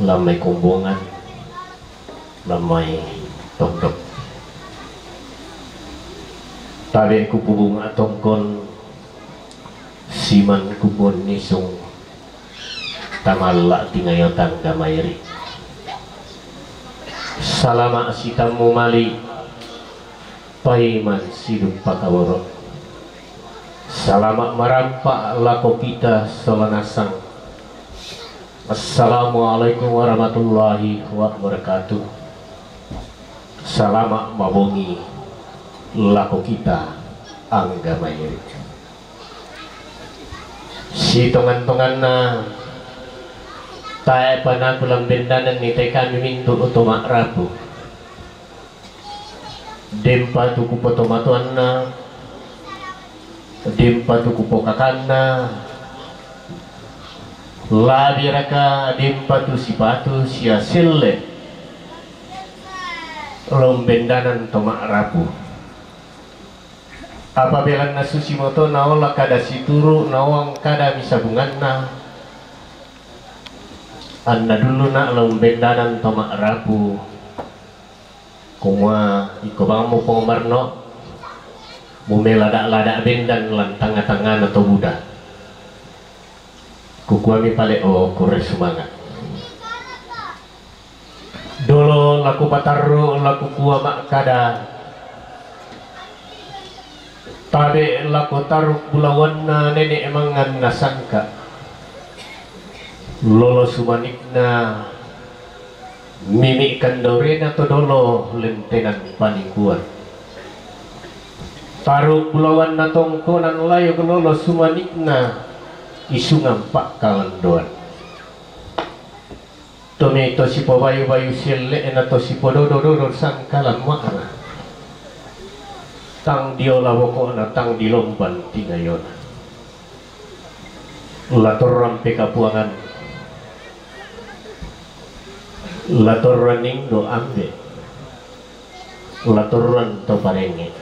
lammai kombongan, lammai tondok. Tabe kupubunga tongkon siman kupon nisung. Tamalla tingayo tangga mairi. Salama sitammu mali paiman siduppa kaworo. Salama marampa lako kita sola nasang. Assalamualaikum warahmatullahi wabarakatuh. Salama mabongi lako kita angga mairi. Sitongan-tonganna tae panaku lambendanan ni te kami mintu to ma'rapu. Dempa tu kupotomatoanna, dempa tu kupokakanna, labiraka dempa tu sipatu sia selle. Lombendanan to ma'rapu. Apa belanna susi moto naola kada situru naoang kada misabunganna. Anna duluna la umbendanan to ma'rapu. Kumua iko bangmu Pong Marno mumelada-lada bendan lan tanga-tangana to buda. Kukuami pale o kure sumanga. Dolo laku patarru laku kua makkada, tabe lako taruk bulawanna nene mangan nasangka. Lolo sumanikna mimi kandaurena to dolo lentenan panikuan. Taruk bulawanna tongkonan layok lolo sumanikna isungan pakkalandoan. Tomi to sipobayu-bayu sielle'na to sipododo-dodo sangkalamma'na. Tang diola boko'na tang dilomban tingayona. Latorrang pekapuangan. Latorrang nindo ambe. Latorrang to parenge.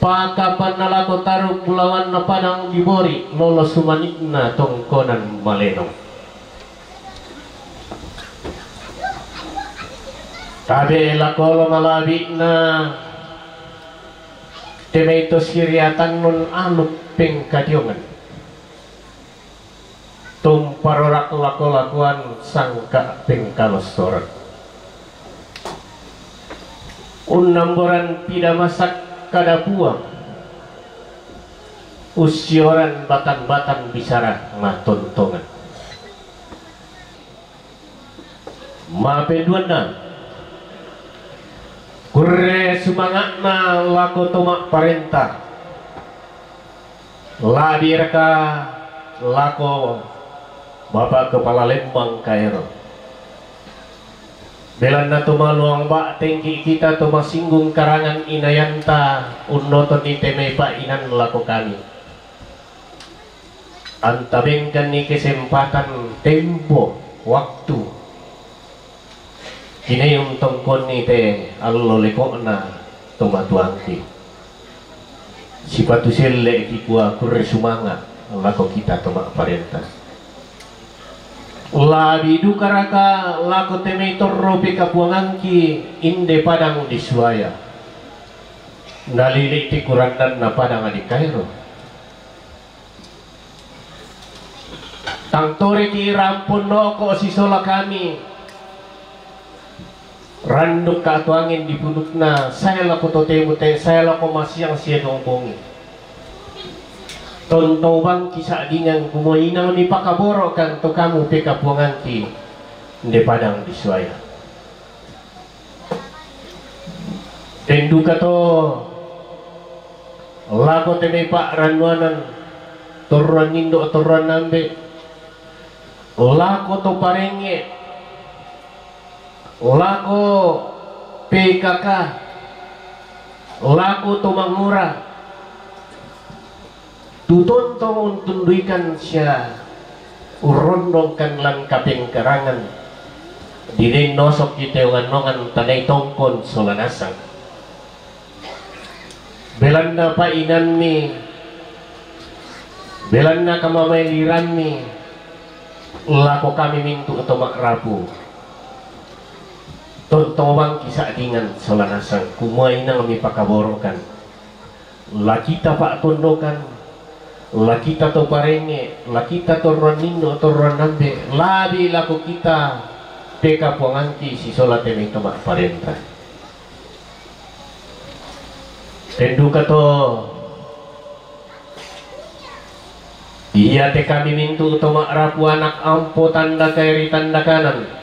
Pakapanna lako taruk bulawanna padang dibori lolo sumanikna tongkonan malenong. Tabe' lako lo malabi'na te mai to siriatan nun aluk pengkadiongan. Tumparorak lako-lakoan sangka' pengkalostoran. Unnamboran pidamasak kada puang, ussioran batan-batan bisara matontongan. Mapenduanna, kurre sumanga'na lako to ma'parenta, labiraka lako Bapak Kepala Lembang Kairo. Belanna to maluang ba'tengki' kita to masinggung karangan inayanta unnotonni te mai pa'inan lako kami. Anta bengkanni kesempatan tempo, waktu, kinai untongkonni te allo leko'na to matuangki. Sipatu selle'ki kua kurre sumanga' lako kita to ma'parenta. Labi dukaraka lako te mai torro pekapuangangki inde padang di suaya. Nalili' te kurannanna padang di Kairo. Tang toriki' rampo noko' sisola kami. Randukka' to angin di pudukna, sae lako totemu te, sae lako masiang sia duang bongi. Tontong bangki sa'dingang kumua inang mipakaboro'kan to kamu pekapuangangki inde padang di suaya. Ten duka to lako te mai pa'rannuanan, torroan indo', torroan ambe', lako to parengnge', lako P K K, lako to mangura, tu tontong untunduikan sia urrondongkan lan kapengkarangan, dinain nosokki te ongan-ongan tanai tongkon sola nasang. Belanna pa'inanmi, belanna kamamaeliranmi lako kami mintu' to ma'rapu. Tontong bangki sa'dingan sola nasang, kumua inang mipakaboro'kan. La kita pa'tondokan, la kita to parengnge', la kita torroan indo', torroan ambe', labi lako kita pekapuangangki sisola te mai to ma'parenta. Ten duka to iate kami mintu' to ma'rapu anak ampo tanda kairi tanda kanan.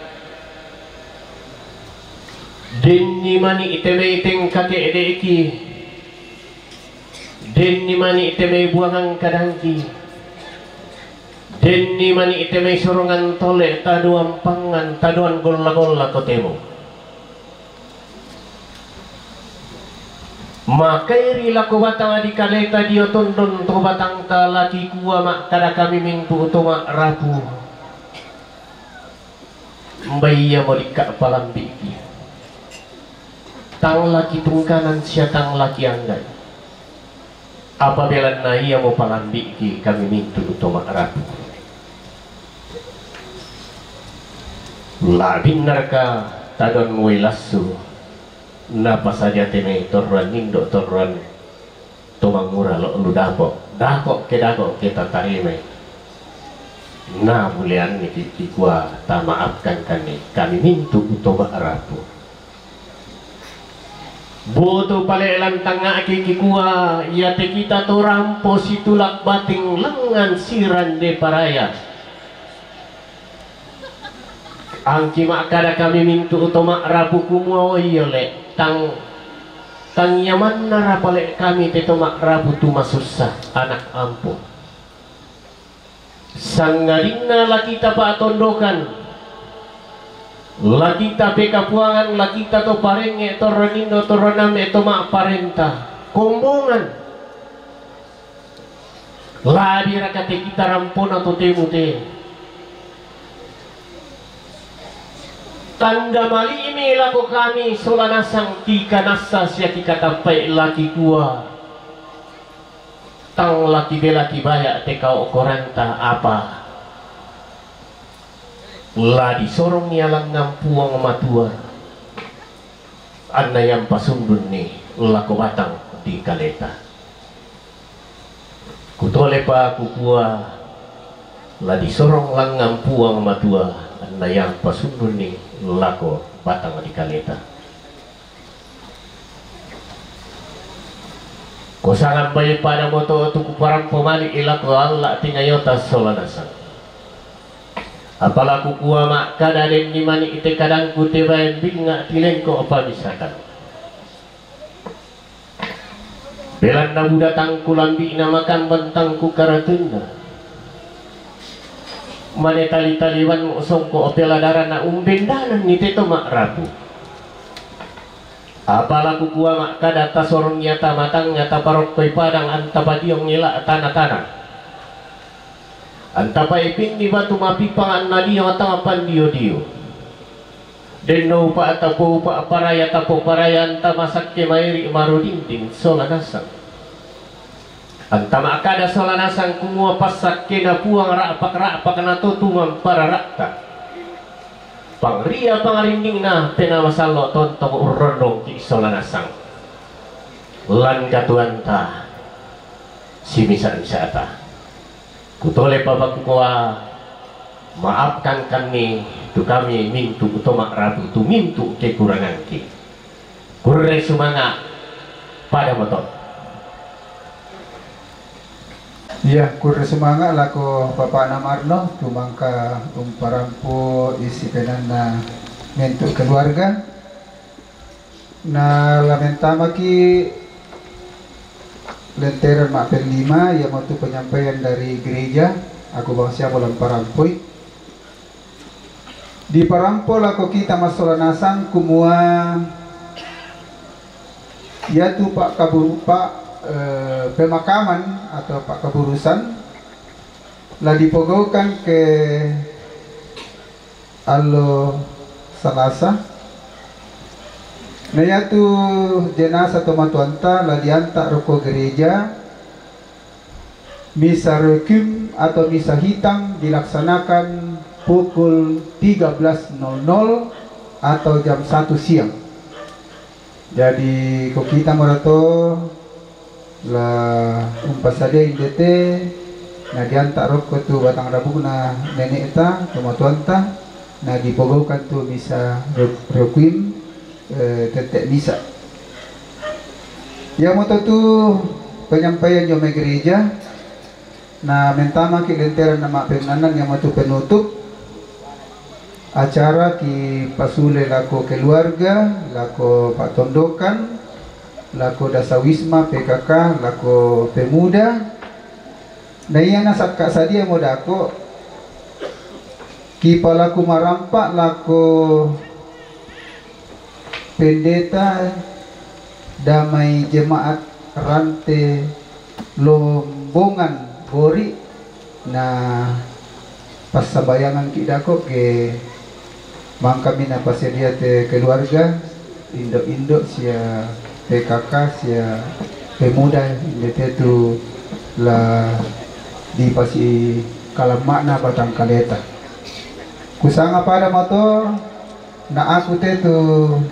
Denni mani' te mai tengkake'de'ki, denni mani' te mai buangan kadangki, denni mani' te mai sorongan tole' tadoan pangngan, tadoan golla-golla totemo. Makairi lako batang di kaleta dio tondon to batangta, la kikua ma'kada kami mintu' to ma'rapu. Mbai iamo dikka' palambi'ki. Tang la kitungkanan sia tang la kiangga'i. Apa belanna iamo palambi'ki kami mintu' to ma'rapu. La binnarka tadoan uai lassu, napasadia te mai torroan indo' torroan to mangura lo' lu dapo', dapo' ke dapo' ke tatarimai. Na buleanni ki-, kikua tama'apkan kami, kami mintu' to ma'rapu. Boto pale' lantangnga'ki kikua, iate kita to rampo situlak bating lengngan sirande paraya. Angki ma'kada kami mintu' to ma'rapu kumua, o iyo le', tang, tang ia mannara pale' kami te to ma'rapu tu masussa, anak ampo. Sangadinna la kita pa'tondokan, la kita pekapuangan, la kita to parengnge', torroan indo', torroan ambe' to ma'parenta, kombongan. Ladiraka te kita rampona totemu te? Tanda mali'mi lako kami sola nasang, kikanassa sia kikatappai, la kikua. Tang la kibela kibaya' te kaokkoranta, apa la disorong ia langngan Puang Matua. Anna yang pasundunni lako batang di kaleta. Kutolepa kukua, la disorong langngan Puang Matua, anna yang pasundunni lako batang di kaleta. Kosangan bai pada moto tu kuparampo mali ilako alla tingayota sola nasang. Apala kukua makkada denni mani ite kadangku te baen binga tilengko pamisakan. Belanna buda tangku lambi'na makamban tangku karatunna. Mane tali-taliwan songko opela darana umbendananni te to ma'rapu. Apala kukua makkada tasorong ia tamatang ia taparokkoi padang antapadiong ila tana-tana. Antapaipinni batu mapipang anna dio tamapan dio-dio. Denno upa tapoupa paraya tapoparaya anta masakke mairi marudinding sola nasang. Anta makkada sola nasang kumua passakkena Puang ra'pak-ra'pak natotu mamparara'ta. Pangria pangarindingna penama sallo tontong urrondongki sola nasang. Lan katuanta simisa-misata. Kutolepa pakkukoa, maafkan kami tu kami mintu to ma'rapu tu mintu kekurangangki. Kurre sumanga pada moto. Iya, kurre sumanga lako Bapakna Marno, tu mangka umparampo isi penanna mintu keluarga. Na la mentamaki lenteren ma'pellima, iamotu penyampaian dari gereja, aku bangsiamo lamparampoi. Diparampo lako kita massola nasang kumua iatu pak kaburu pak eh, pemakaman atau pak kaburusan la dipogaukan ke allo Salasa. Na iatu jenazah tomatuanta la dianta roko gereja Misa Requiem atau Misa Hitam dilaksanakan pukul tiga belas nol nol atau jam satu siang. Jadi ko kita marato la umpasadiai indete na dianta rokko tu batang rabukna nenekta tomatuanta na dipogaukan tu Misa Requiem eh, tette misa. Iamoto tu penyampaian jo mai gereja. Na mentamaki lenteren na ma'pennannan iamotu penutup acara ki pasule lako keluarga, lako pa'tondokan, lako dasawisma P K K, lako pemuda. Na ia nasakka sadia modako ki palaku marampa lako pendeta damai jemaat rante lombongan bori na passambayangan ki dako ke mangkami na pasedia te keluarga indo-indo sia P K K sia pemuda indete tu la dipasi kalamma'na batang kaleta. Kusanga pada mato na aku tetu.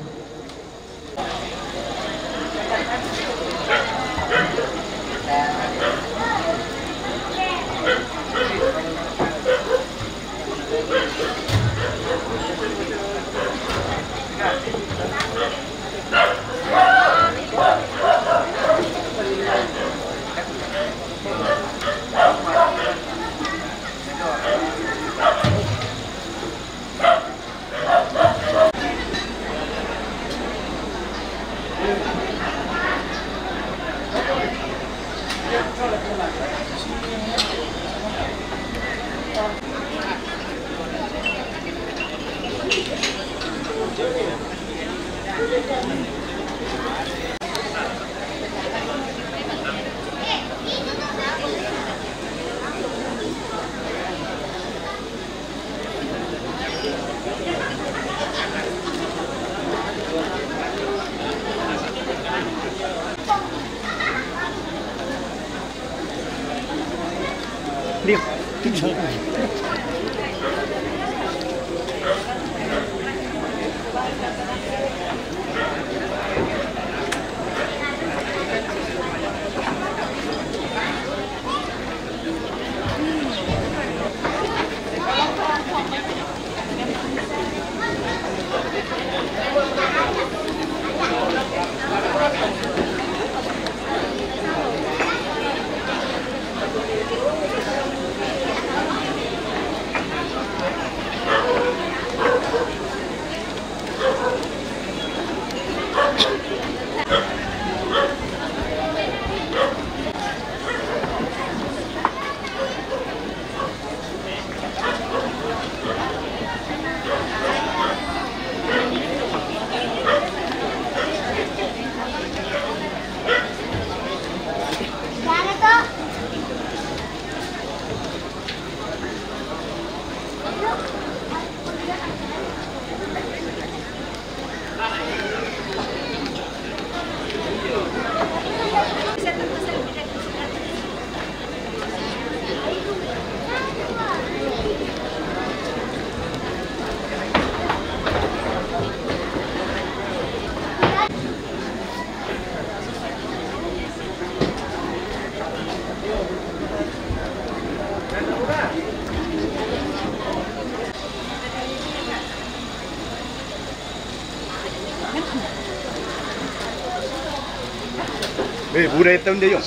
Eh, budaya tahun dia, Yong.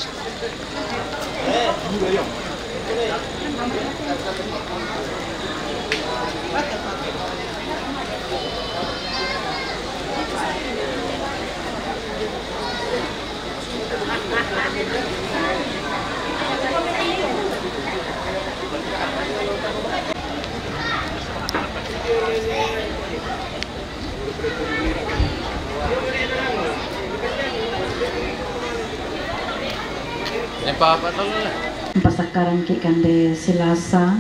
Pasakkaran ki kande Silasa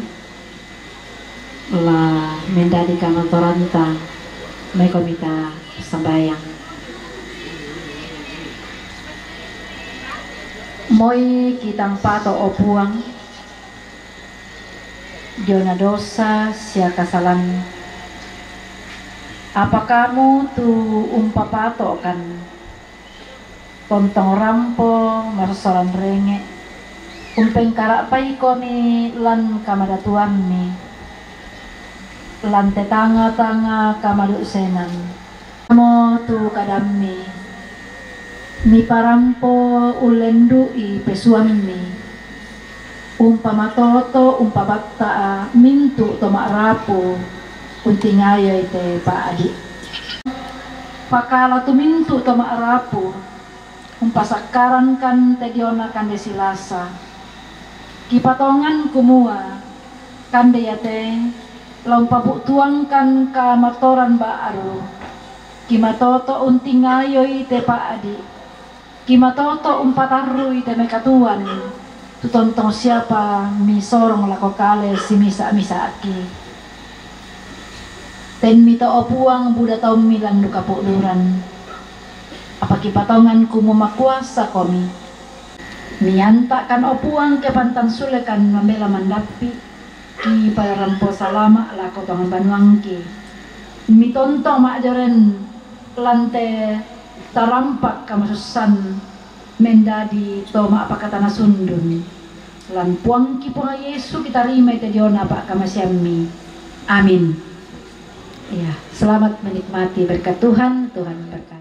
la mendadi kamatoranta, mai ko mita sambayang. Moi kitang pato, o Puang, diona dosa sia kasalan. Apa kamu tu umpapatokan tontong rampo marsoran renge, umpengkarapai komi lan kamadatuammi, lan te tanga-tanga kamadusenan. Mo tu kadammi, miparampo ullendu'i pesuammi, umpamatoto umpabatta'a mintu' to ma'rapu untingayoi te pa'di'. Pakala tu mintu' to ma'rapu umpasakkarankan te diona kande Silasa. Kipatongan kumua kande iate la umpabu'tuangkan kamatoran ba'ru. Kimatoto' untingayoi te pa'di'. Kimatoto' umpatarrui te mai katuoan, tu tontong siapa misorong lako kale simisa'-misa'ki. Tenmi to, o Puang, buda taummi lan duka po'duran. Apa kipatongan kumua makuasa komi. Mianta'kan, o Puang, kepantan sulekan mambela mandappi'. Kiparampo salama' lako tongan banuangki. Mitontong ma'joren lan te tarampak kamasussan mendadi to ma'pakatana sundun. Lan Puangki Puang Yesu kitarimai te diona pa'kamaseammi. Amin. Ya, selamat menikmati berkat Tuhan. Tuhan ber-